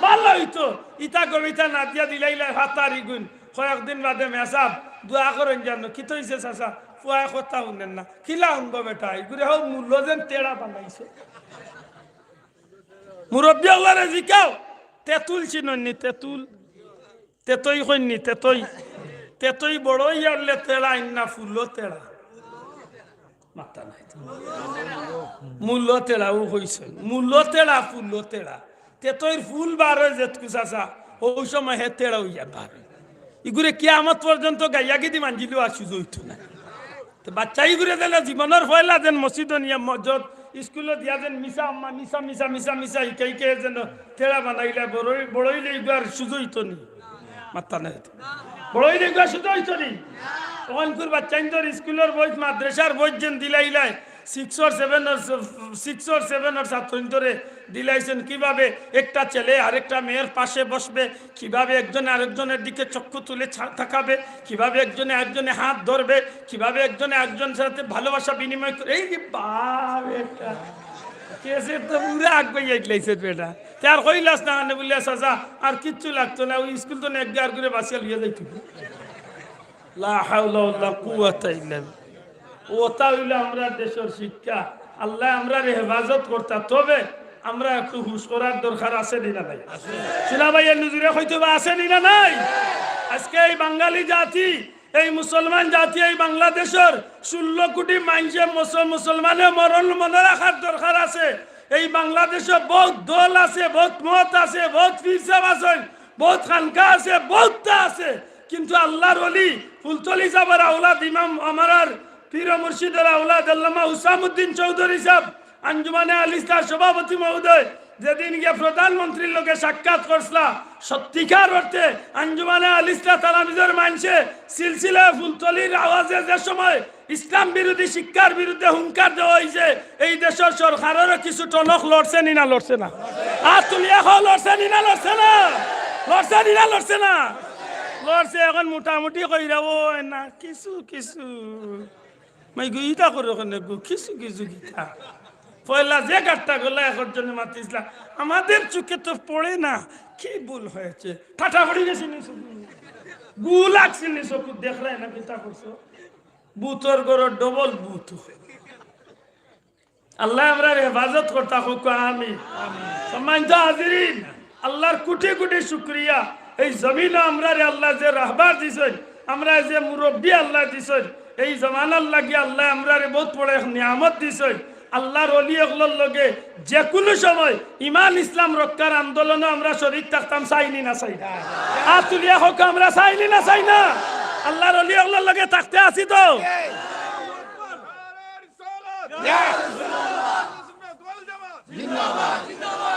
ভালো অইতো। ইতা কবিতা না দিয়া দিলাইলা ফাতারি গুণ। কয়েকদিন বাদে মেসাব দোয়া করইন জানো, "কিতা অইছে চাচা?" ফুয়ায় কথা হুনের না। কিলা হুনবো বেটা, ইগুরে হউ মূলো যেন তেড়া বানাইছে। মুরব্বি অকলরে জিকাও, তেতুল চিনইন নি, তেতুল? তেতই কইন নি, তেতই। তেতই বড় অইয়া উঠলে তেড়া অইন না, ফুলো তেড়া। মাত্তা নাই। মূলো তেড়া, অউ কইছইন। মূলো তেড়া, ফুলো তেড়া। তেতইর ফুল বার অয় যেতকু চাচা, অউ সময় হে তেড়া অইয়া বার অয়। ইগুরে কিয়ামত পর্যন্ত গাইয়া গিদি মাঞ্জিলেও আর সুজা অইতো না। তে বাচ্চা ইগুরে যেন জীবনর পয়লা যেন মসজিদো নিয়া মসজিদ স্কুলো দিয়া যেন মিছা আম্মা, মিছা, মিছা, মিছা, মিছা, ইকা, ইকা যেন তেড়া বানাইলা, বড়ই, বড়ইলে ইগুর সুজা অইতো নি। মাত্তা নাই। বড়ইলে ইগুর সুজা অইতো নি। অখনকুর বাচ্চাইন্তর স্কুলর বইত, মাদ্রাসার বইত যেন দিলাইলায়, সিক্সর, সেভেনর, সিক্সর, সেভেনর ছাত্রইন্তরে দিলাইছইন কিভাবে একটা ছেলে আরেকটা মেয়ের পাশে বসবে, কিভাবে একজন আরেকজনের দিকে চক্ষু তুলে ছা-, তাকাবে, কিভাবে একজনে আরেকজনে হাত ধরবে, কিভাবে একজনে আরেকজনের সাথে ভালোবাসা বিনিময় করে। এই যে বাপ, একটা ক্যাসেট তো পুরা আগুয়াইয়া দিলাইছে বেটা। তে আর কইলাস না, আনে বলিয়া, "চাচা, আর কিচ্ছু লাগতো না, অউ স্কুল তনে এক গার করে বাসিয়া লইয়া যাইতো।" লা হাওলা ওয়ালা কুওয়াতা ইল্লা বিল্লাহ। অতা অইলো আমরার দেশর শিক্ষা। আল্লায় আমরারে হেফাজত করতা, তবে আমরা একটু হুশ করার দরকার আছে নি না নাই? সোনা ভাইয়ে হুজুরে কইতো বা আছে নি না নাই? আজকে এই বাঙালি জাতি, এই মুসলমান জাতি, এই বাংলাদেশর ষোলো কোটি মাইনষে মুসল-, মুসলমানে মরণ মনে রাখার দরকার আছে। এই বাংলাদেশো বউত দল আছে, বউত মত আছে, বউত পীর সাব আছইন, বউত খানকা আছে, বউততা আছে, কিন্তু আল্লার ওলি ফুলতলি সাবর আওলাদ ইমাম আমরার পীর ও মুর্শিদর আওলাদ আল্লামা হুসামুদ্দিন চৌধুরী সাব, আঞ্জুমানে আল ইসলাহর সভাপতি মহোদয়, যেদিন গিয়া প্রধানমন্ত্রীর লগে সাক্ষাৎ করছলা, সত্যিকার অর্থে আঞ্জুমানে আল ইসলাহ তালামিজর মাইনষে সিলসিলায়ে ফুলতলির আওয়াজে যে সময় ইসলাম বিরোধী শিক্ষার বিরুদ্ধে হুঙ্কার দেওয়া অইছে, এই দেশর সরকাররও কিছু টনক লড়ছে নি না লড়ছে না? আর তুমি এখন লড়ছে নি না লড়ছে না? লড়ছে নি না লড়ছে না? লড়ছে। এখন মোটামুটি কইরা অয় না, কিছু কিছু। মাই গো, ইতা করো কেনে গো? কিছু কিছু কিতা? পয়লা যে গাট্টা গলা একজনে মাতিছলা, "আমাদের চোখে তো পড়ে না, কি ভুল হয়েছে?" ঠাটা পড়ি গেছে নি চোখে? গু লাগছে নি চোখে? দেখরায় না কিতা করছো? ভূতর ঘরো ডবল ভূত। আল্লায় আমরার হেফাজত করতা, কউক্কা আমিন। সম্মানিত হাজিরিন, আল্লার কোটি কোটি শুকরিয়া, এই জমিনো আমরারে আল্লায় যে রাহবার দিছইন, আমরারে যে মুরব্বি আল্লায় দিছইন, এই জমানার লাগি আল্লায় আমরারে বউত বড় এক নিয়ামত দিছইন। আল্লাহর অলি অকলর লগে যে কুনু সময় ইমান ইসলাম রক্ষার আন্দোলনো আমরা শরিক থাকতাম, চাইনি না চাই না? আত তুলিয়া কউক্কা, আমরা চাইনি না চাই না? আল্লাহর অলি অকলর লগে থাকতে আছি তো?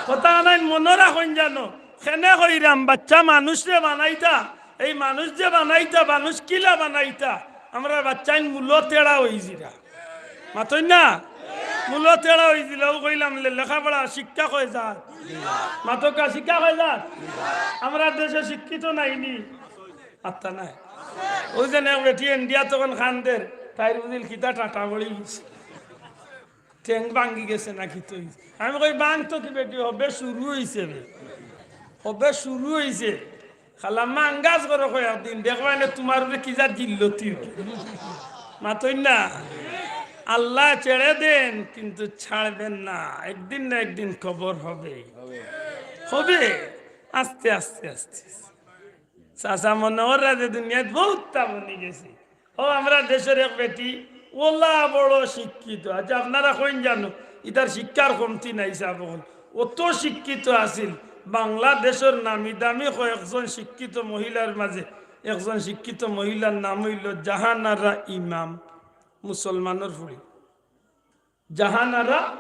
কথা আনাইন মনো রাখইন জানো, কেনে কইরাম, বাচ্চা মানুষরে বানাইতা, এই মানুষ যে বানাইতা, মানুষ কিলা বানাইতা, আমরার বাচ্চাইন মূলো তেড়া অইযিরা। মাতইন না? মূলো তেড়া অইযিলা, অউ কইলাম লে-, লেখাপড়া শিক্ষা কই যার? মাতউক্কা, শিক্ষা কই যার? আমরার দেশে শিক্ষিত নাইনি? আত্তা নাই। অউ যেন এক বেটি ইন্ডিয়া তখন কান্দের, তাইর বুঝিল কিতা টাটা পড়ি গেছে। ঠেং ভাঙ্গি গেছে না কিতা অইছে। আমি কই, "ভাঙতো কি বেটি, হবে শুরু অইছে বে। হবে শুরু অইছে।" খালাম্মা আঙ্গাজ করো কয়েকদিন, দেখবায় না তুমার উপরে কি জাত জিল্লতি অয়। মাতইন না? আল্লায় ছেড়ে দেন, কিন্তু ছাড়বেন না। একদিন না একদিন খবর হবে। হবে। আস্তে আস্তে, আস্তে আস্তে। চাচা মনে কররা যে দুনিয়াত বউততা বনি গেছি। অউ, আমরার দেশর এক বেটি, অলা বড় শিক্ষিত। আচ্ছা, আপনারা কইন জানো, ইতার শিক্ষার কমতি নাই, সাব অকল। অত শিক্ষিত আছিল, বাংলাদেশর নামি দামি কয়েকজন শিক্ষিত মহিলার মাঝে একজন শিক্ষিত মহিলার নাম অইলো জাহানারা ইমাম, মুসলমানর ফুড়ি। জাহানারা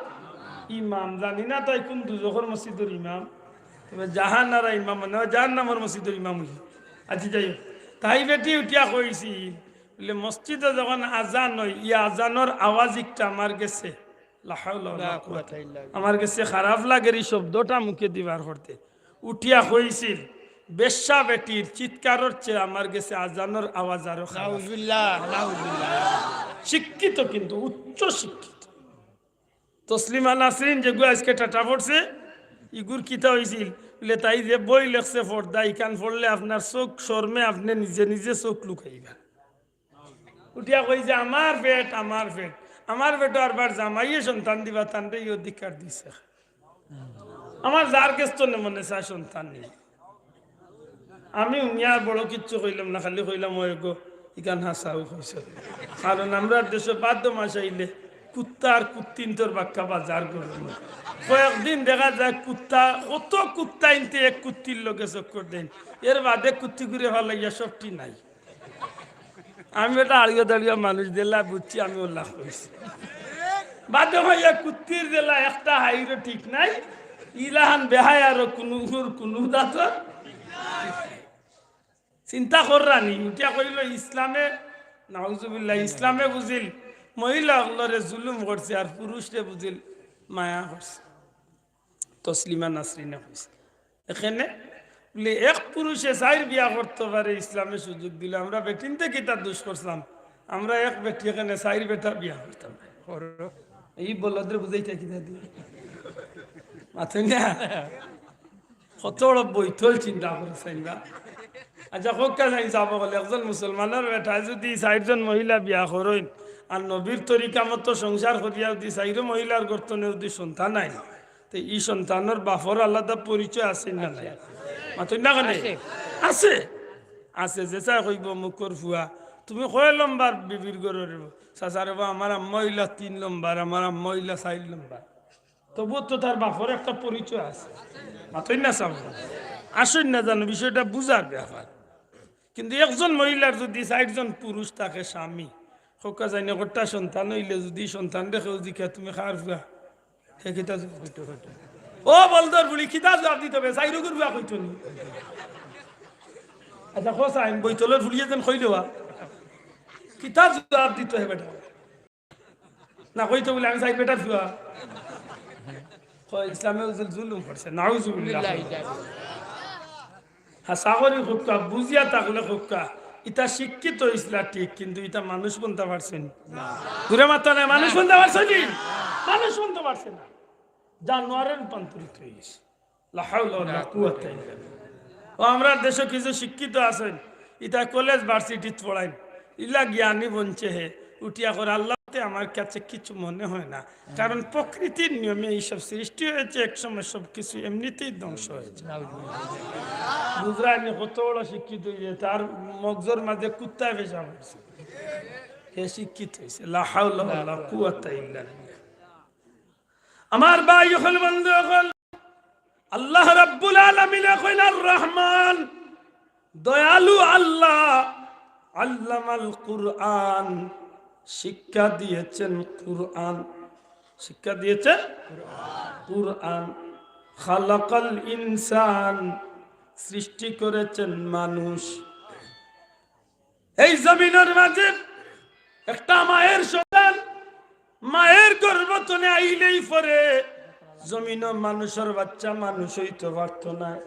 ইমাম, জানি না তাই কুন দুজখর মসজিদর ইমাম, তবে জাহানারা ইমাম মানে অয় জাহান্নামর মসজিদর ইমাম অইছে। আচ্ছা, যাই হউক, তাই বেটি উঠিয়া কইছিল, বুলে, "মসজিদো যখন আজান অয়, ই আজানর আওয়াজ একটা আমার গেছে, লা হাওলা ওয়ালা কুওয়াতা, আমার গেছে খারাপ লাগের ই শব্দটা মুখেদি বার করতে।" উঠিয়া কইছিল, "বেশ্যা বেটির চিৎকারর চেয়ে আমার গেছে আজানর আওয়াজ আরো খারাপ।" নাউজুবিল্লাহ, নাউজুবিল্লাহ। শিক্ষিত, কিন্তু উচ্চ শিক্ষিত। তসলিমা নাসরিন যেগু আইজকে টাটা পড়ছে, ইগুর কিতা অইছিল? বুলে, তাই যে বই লেখছে পর্দা, ইখান পড়লে আপনার চউখ শরমে আপনে নিজে নিজে চউখ লুকাইবা। উঠিয়া কইছে, "আমার পেট, আমার পেট, আমার পেটো আরবার জামাইয়ে সন্তান দিবা, তানরে ই অধিকার দিছে। আমার যার গেছ থনে মনে চায় সন্তান নিবা।" আমি হুনিয়া আর বড় কিচ্ছু কইলাম না, খালি কইলাম, "অয় গো, ইখান হাছাউ কইছো।" কারণ আমরার দেশো ভাদ্র মাস আইলে কুত্তা আর কুত্তিন্তর বাক্কা বাজার গরম। কয়েকদিন দেখা যায় কুত্তা, অত কুত্তাইন্তে এক কুত্তির লগে চক্কর দেইন, এর বাদে কুত্তিগুরে ফালাইয়া সবটি নাই। আমি বেটা আড়িয়া দাড়িয়া মানুষ, যেলা বুঝছি আমি অলা কইছি। বাদে অইয়া কুত্তির যেলা একটা হাইরও ঠিক নাই, ইলাখান বেহায়ারও কুনু হুর কুনু দাঁতর। চিন্তা কররা নি, উঠিয়া কইলো ইসলামে, নাউজুবিল্লাহ, ইসলামে বুঝিল মহিলা অকলরে জুলুম করছে আর পুরুষরে বুঝিল মায়া করছে। তসলিমা নাসরিনে কইছে। এখানে বুলে, এক পুরুষে চাইর বিয়া করতো পারে, ইসলামে সুযোগ দিলো, আমরা বেটিন্তে কিতা দোষ করছিলাম? আমরা এক বেটি এখানে চাইর বেটা বিয়া করতাম। ই বলদরে বুঝাইতা কিতা দি? মাতইন না? কত বড় বৈতল চিন্তা করছইন বা। আচ্ছা, কউক্কা চাইন সাব অকল, একজন মুসলমানর বেটায় যুদি চাইরজন মহিলা বিয়া করইন, আর নবীর তরিকা মতো সংসার করিয়া যুদি চাইরো মহিলার গর্ত থনে যুদি সন্তান আইন, তে ই সন্তানর বাপর আলাদা পরিচয় আছে না নাই? মাতইন না কেনে? আছে। আছে। আছে, যে চায় কইবো, "মুখর ফুয়া, তুমি কয় লম্বার বিবির ঘরর?" চাচা রে বা, "আমার আম্মা অইলা তিন লম্বার, আমার আম্মা অইলা চাইর লম্বার।" তবুও তো তার বাপর একটা পরিচয় আছে। মাতইন না সাব। আসইন না জানো, বিষয়টা বুঝার ব্যাপার। কিন্তু একজন মহিলার যুদি চাইরজন পুরুষ থাকে স্বামী, কউক্কা চাইন, একটা সন্তান অইলে যুদি সন্তানরে কেউ জিকায়, "তুমি কার ফুয়া?" হে কিতা জবাব দিতো? ও বলদর ফুড়ি, কিতা জবাব দিতো বে? চাইরোগুর ফুয়া কইতো নি? আচ্ছা, কও চাইন, বৈতলর ফুড়িয়ে যেন কইলো বা। কিতা জবাব দিতো হে বেটা? না কইতো বুলে, "আমি চাইর বেটার ফুয়া।" কয়, ইসলামে জুল-, জুলুম করছে। নাউজুবিল্লাহ। হাছা করি কউক্কা, বুঝিয়া থাকলে কউক্কা, ইতা শিক্ষিত অইছলা ঠিক, কিন্তু ইতা মানুষ বনতা পারছে নি। জুরে মাতো না, মানুষ বনতা পারছে নি? মানুষ বনতা পারছে না, জানোয়ারে রূপান্তরিত অই গেছে। লা হাওলা ওয়ালা কুওয়াতা ইল্লা বিল্লাহ। ও, আমরার দেশো কিছু শিক্ষিত আছইন, ইতা কলেজ ভার্সিটিত পড়াইন, ইলা জ্ঞানী বনছে হে, উঠিয়া কর, "আল্লাহ তে আমার কাছে কিছু মনে হয় না।" কারণ প্রকৃতির নিয়মে এইসব সৃষ্টি হয়েছে, এক সময় সব কিছু এমনিতেই ধ্বংস হয়েছে। বুঝরা নি কত বড় শিক্ষিত অইছে, তার মগজর মাঝে কুত্তায় পেশাব করছে। হে শিক্ষিত অইছে। লা হাওলা ওয়ালা কুওয়াতা ইল্লা বিল্লাহ। আমার ভাই অকল, বন্ধু অকল, আল্লাহ রাব্বুল আলামিনে কইলা, রহমান, দয়ালু আল্লাহ, আল্লামাল কুরআন, শিক্ষা দিয়েছেন কুরআন, শিক্ষা দিয়েছেন কুরআন। খালাকাল ইনসান, সৃষ্টি করেছেন মানুষ। এই জমিনর মাঝে একটা মায়ের সন্তান মায়ের গর্ভ তনে আইলেই পরে জমিনো মানুষর বাচ্চা মানুষ অইতো পারতো না।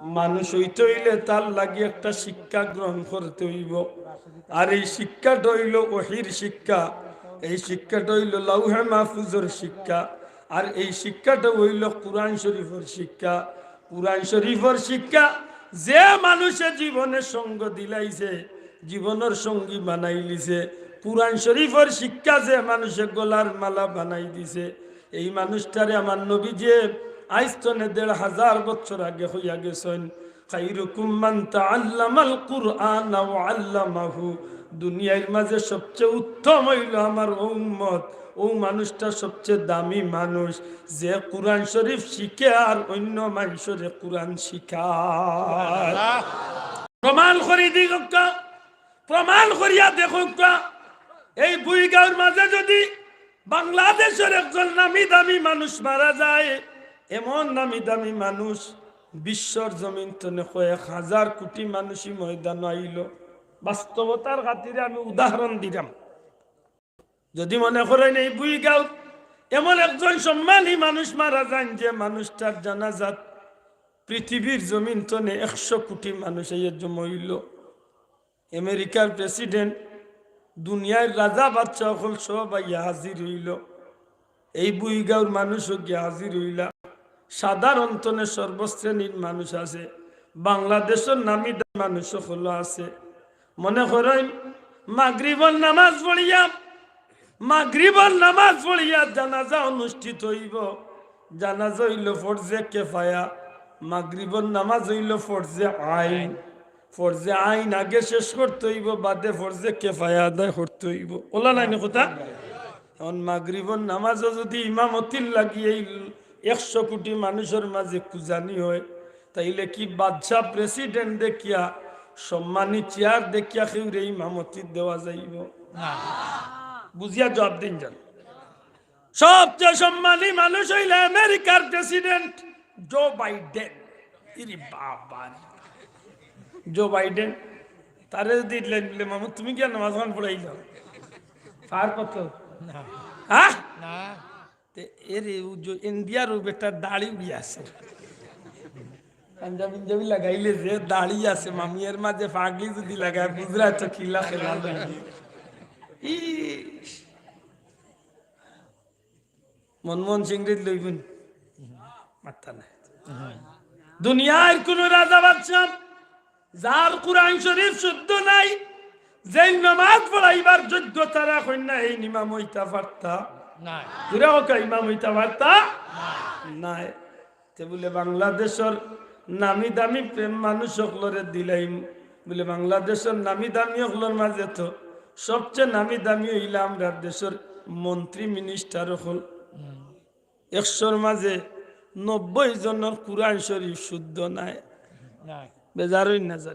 মানুষ অইতে অইলে তার লাগি একটা শিক্ষা গ্রহণ করতে অইবো। আর এই শিক্ষাটা অইলো ওহীর শিক্ষা, এই শিক্ষাটা অইলো লাউহে মাহফুজর শিক্ষা, আর এই শিক্ষাটা অইলো কুরআন শরীফর শিক্ষা। কুরআন শরীফর শিক্ষা যে মানুষে জীবনে সঙ্গ দিলাইছে, জীবনর সঙ্গী বানাইলিছে, কুরআন শরীফর শিক্ষা যে মানুষে গলার মালা বানাই দিছে, এই মানুষটারে আমার নবীজিয়ে আইজ তনে দেড় হাজার বছর আগে কইয়া গেছইন, "খাইরুকুম মান তাআল্লামাল কুরআনা ওয়া আল্লামাহু।" দুনিয়ার মাঝে সবচেয়ে উত্তম অইলো আমার উম্মত, অউ মানুষটা সবচেয়ে দামি মানুষ, যে কুরআন শরীফ শিখে আর অইন্য মানষরে কুরআন শিখায়। প্রমাণ করি দিউক্কা, প্রমাণ করিয়া দেখাউক্কা। এই বুইগাঁওর মাঝে যদি বাংলাদেশর একজন নামি দামি মানুষ মারা যায়, এমন নামি দামি মানুষ, বিশ্বর জমিন তনে কয়েক হাজার কুটি মানুষই ময়দানো আইলো। বাস্তবতার খাতিরে আমি উদাহরণ দিরাম। যদি মনে করইন এই বুইগাঁওত এমন একজন সম্মানী মানুষ মারা যাইন, যে মানুষটার জানাজাত পৃথিবীর জমিন তনে একশো কুটি মানুষ আইয়া জমা অইলো, আমেরিকার প্রেসিডেন্ট, দুনিয়ার রাজা বাদশা অকল সব আইয়া হাজির অইলো, এই বুইগাঁওর মানুষও গিয়া হাজির অইলা। সাধারণ তনে সর্বশ্রেণীর মানুষ আছে, বাংলাদেশর নামি দামি মানুষ অকলও আছে। মনে করইন মাগরিবর নামাজ পড়িয়া, মাগরিবর নামাজ পড়িয়া জানাজা অনুষ্ঠিত অইবো। জানাজা অইলো ফরজে কেফায়া, মাগরিবর নামাজ অইলো ফরজে আইন। ফরজে আইন আগে শেষ করতে অইবো, বাদে ফরজে কেফায়া আদায় করতে অইবো। অলা নায়নি কথা? এখন মাগরিবর নামাজও যদি ইমামতির লাগি এই একশো কুটি মানুষর মাঝে কুজানি হয়, তাইলে কি বাদশা প্রেসিডেন্ট দেখিয়া, সম্মানী চেয়ার দেখিয়া কেউরে ইমামতি দেওয়া যাইবো? না। বুঝিয়া জবাব দিন যান। সবচেয়ে সম্মানী মানুষ অইলা আমেরিকার প্রেসিডেন্ট জো বাইডেন। ইরে বাবা রে। জো বাইডেন, তারে যদি ইলা বলে, "মামু, তুমি গিয়া নামাজ খান পড়াইলাও।" ফার কত? না। হ্যাঁ? না। তে এরে ও যে ইন্ডিয়ার ও বেটার দাড়ি উড়ি আছে। পাঞ্জাবি ইঞ্জাবি লাগাইলে যে দাড়ি আছে, মামু এর মাঝে পাগড়ি যদি লাগায়, বুঝরা তো কিলা খেলা লাগে। ইস। মনমোহন সিংরে লইবেন? মাত্তা নাই। দুনিয়ার কোনো রাজা বাদশা যার কুরআন শরীফ শুদ্ধ নাই, যেইন নামাজ পড়াইবার যোগ্যতা রাখইন না, এইন ইমাম অইতা পারতা? নাই। জোরে কউক্কা, ইমাম অইতা পারতা? নাই। তে বুলে বাংলাদেশর নামি দামি প্রেম মানুষ অকলরে দিলাইমু। বুলে বাংলাদেশর নামি দামি অকলর মাঝে তো সবচেয়ে নামি দামি অইলা আমরার দেশর মন্ত্রী মিনিস্টার অকল। হুম। একশোর মাঝে নব্বই জনর কুরআন শরীফ শুদ্ধ নাই। নাই। বেজার অইন না যান।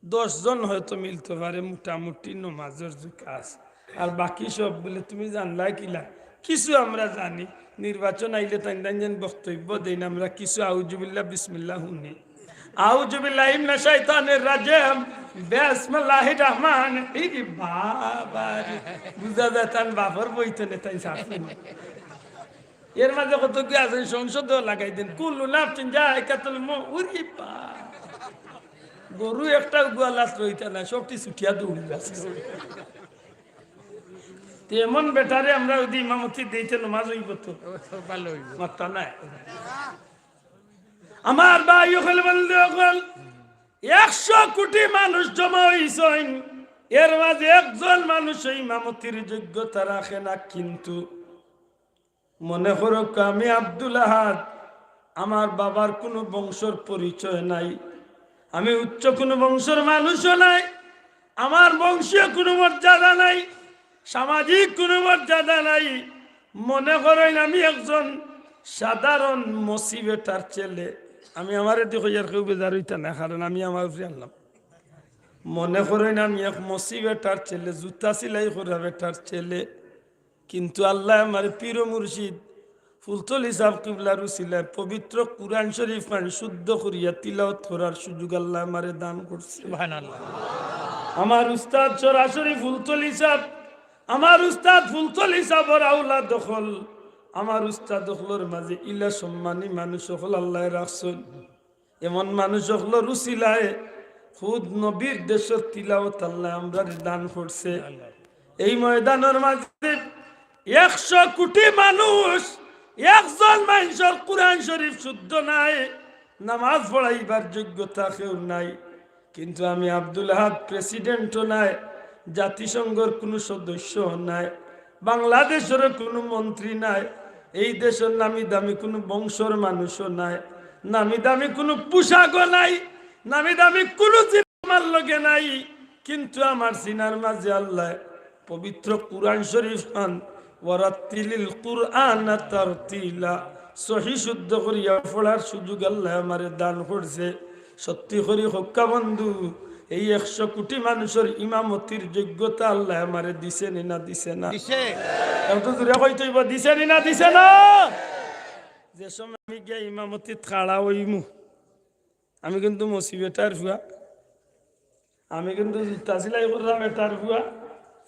দশ জন হয়তো মিলতে পারে, মোটামুটি নমাজর জুকা আছে। আর বাকি সব বুলে, "তুমি জানলায় কিলা?" কিছু আমরা জানি। নির্বাচন আইলে তাইন তাইন যেন বক্তব্য দেইন, আমরা কিছু আউজুবিল্লাহ, বিসমিল্লাহ হুনি। আউজুবিল্লাহি মিনাশ শাইতানির রাজিম, বিসমিল্লাহির রহমান। এই বাবা রে, বুঝা যায় তান বাপর বইতে নে তাই শাসন। এর মাঝে কত কি আছে, সংসদও লাগাই দেন, "কুল্লু নাফসিন যায়কাতুল মউত।" উরি বাবা, গরু একটা গোয়ালাত রইতা না, সবটি ছুটিয়া দৌড়ি আছে। তে এমন বেটারে আমরা যদি ইমামতি দেইতে নমাজ অইবো তো? ভালো অইবো। মাত্তা নাই। আমার ভাই অকল, বন্ধু অকল, একশো কোটি মানুষ জমা অইছইন, এর মাঝে একজন মানুষ ইমামতির যোগ্যতা রাখে না, কিন্তু মনে করউক্কা, আমি আব্দুল আহাদ, আমার বাবার কোনো বংশর পরিচয় নাই, আমি উচ্চ কোনো বংশর মানুষও নাই, আমার বংশীয় কোনো মর্যাদা নাই, সামাজিক কোনো মর্যাদা নাই, মনে করইন আমি একজন সাধারণ মসি বেটার ছেলে। আমি আমারে দি কইয়ার কেউ বেজার অইতা না, কারণ আমি আমার উপরে আনলাম। মনে করইন আমি এক মসি বেটার ছেলে, জুতা সিলাই করা বেটার ছেলে, কিন্তু আল্লায় আমারে পীর ও মুর্শিদ ফুলতলি সাব কিবলার উসিলায় পবিত্র কুরআন শরীফ খান শুদ্ধ করিয়া তিলাওয়াত করার সুযোগ আল্লায় আমারে দান করছে। সুবহানাল্লাহ। আমার উস্তাদ সরাসরি ফুলতলি সাব, আমার উস্তাদ ফুলতলি সাবর আওলাদ অকল, আমার উস্তাদ অকলর মাঝে ইলা সম্মানী মানুষ অকল আল্লায় রাখছইন। এমন মানুষ অকলর উসিলায় খুদ নবীর দেশর তিলাওয়াত আল্লায় আমরারে দান করছে। এই ময়দানর মাঝে একশো কোটি মানুষ, একজন মানষর কুরআন শরীফ শুদ্ধ নাই, নামাজ পড়াইবার যোগ্যতা কেউর নাই। কিন্তু আমি আব্দুল আহাদ প্রেসিডেন্টও নায়, জাতিসংঘর কুনু সদস্যও নায়, বাংলাদেশরও কুনু মন্ত্রী নায়, এই দেশর নামি দামি কুনু বংশর মানুষও নায়, নামি দামি কুনু পোশাকও নাই, নামি দামি কুনু জিনিস আমার লগে নাই, কিন্তু আমার সিনার মাঝে আল্লায় পবিত্র কুরআন শরীফ খান ওয়ারাত্তিলিল কুরআনা তারতিলা সহি শুদ্ধ করিয়া পড়ার সুযোগ আল্লায় আমারে দান করছে। সত্যি করি কউক্কা বন্ধু, এই একশো কোটি মানুষর ইমামতির যোগ্যতা আল্লায় আমারে দিছে নি না দিছে না? দিছে। একটু জোরে কইতে অইবো, দিছে নি না দিছে না? যে সময় আমি গিয়া ইমামতিত খাড়া অইমু, আমি কিন্তু মসি বেটার ফুয়া, আমি কিন্তু জুতা সিলাই করা বেটার ফুয়া,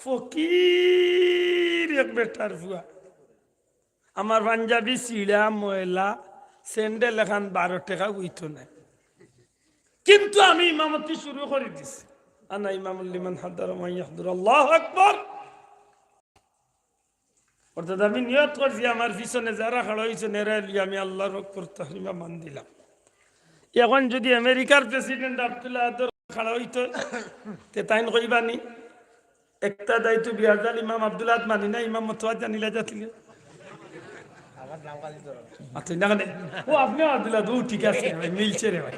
ফকির এক বেটার ফুয়া। আমার পাঞ্জাবি ছিড়া ময়লা, স্যান্ডেল এখান বারো টেকা অইতো নায়, কিন্তু আমি ইমামতি শুরু করি দিছি। আনা ইমামুল লিমান হাদারা ওয়া মান ইয়াহদুর। আল্লাহু আকবার। অর্থাৎ আমি নিয়ত করছি, আমার পিছনে যারা খাড়া অইছইন, এরারে লইয়া আমি আল্লাহু আকবার তাহরিমা বান্ধিলাম। এখন যদি আমেরিকার প্রেসিডেন্ট আব্দুল আহাদর খাড়া অইতো, তে তাইন কইবা নি, "ইক্তাদাইতু বিহাজাল ইমাম আব্দুল আহাদ, মানি না, ইমাম মতোয়াজ জানিলা জাতিলে।" মাতইন না কেনে? ও, আপনিও আব্দুল আহাদ, ও, ঠিক আছে রে ভাই, মিলছে রে ভাই।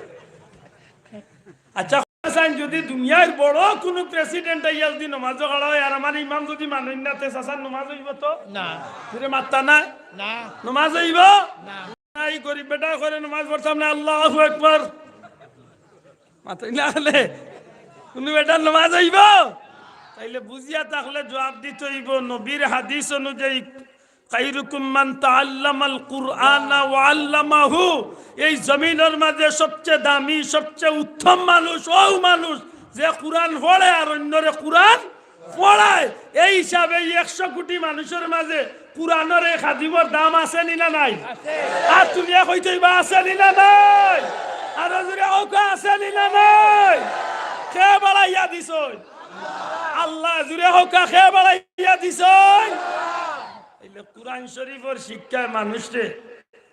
আচ্ছা, চাইন, যদি দুনিয়ার বড় কুনু প্রেসিডেন্ট আইয়া যদি নমাজো খাড়া অয়, আর আমার ইমাম যদি মানইন না, তে চাচার নমাজ অইবো তো? না। জোরে মাততা নায়? না। নমাজ অইবো? না। এই গরিব বেটা করে নমাজ পড়তাম না, আল্লাহু আকবার। মাতইন না কেনে? কুনু বেটার নমাজ অইবো? তাইলে বুঝিয়া থাকলে জবাব দিতে অইবো, নবীর হাদিস অনুযায়ী, "খাইরুকুম মান তাআল্লামাল কুরআনা ওয়া আল্লামাহু।" এই জমিনর মাঝে সবচেয়ে দামি, সবচেয়ে উত্তম মানুষ অউ মানুষ যে কুরআন পড়ে আর অইন্যরে কুরআন পড়ায়। এই হিসাবে এই একশো কোটি মানুষর মাঝে কুরআনর এই খাদিমর দাম আছে নি না নাই? আছে। আর তুলিয়া কইতে অইবা, আছে নি না নাই? আরো জোরে কউক্কা, আছে নি না নাই? কে বাড়াইয়া দিছইন? আল্লায়। জোরে কউক্কা, কে বাড়াইয়া দিছইন? তাইলে কুরআন শরীফর শিক্ষায় মানুষরে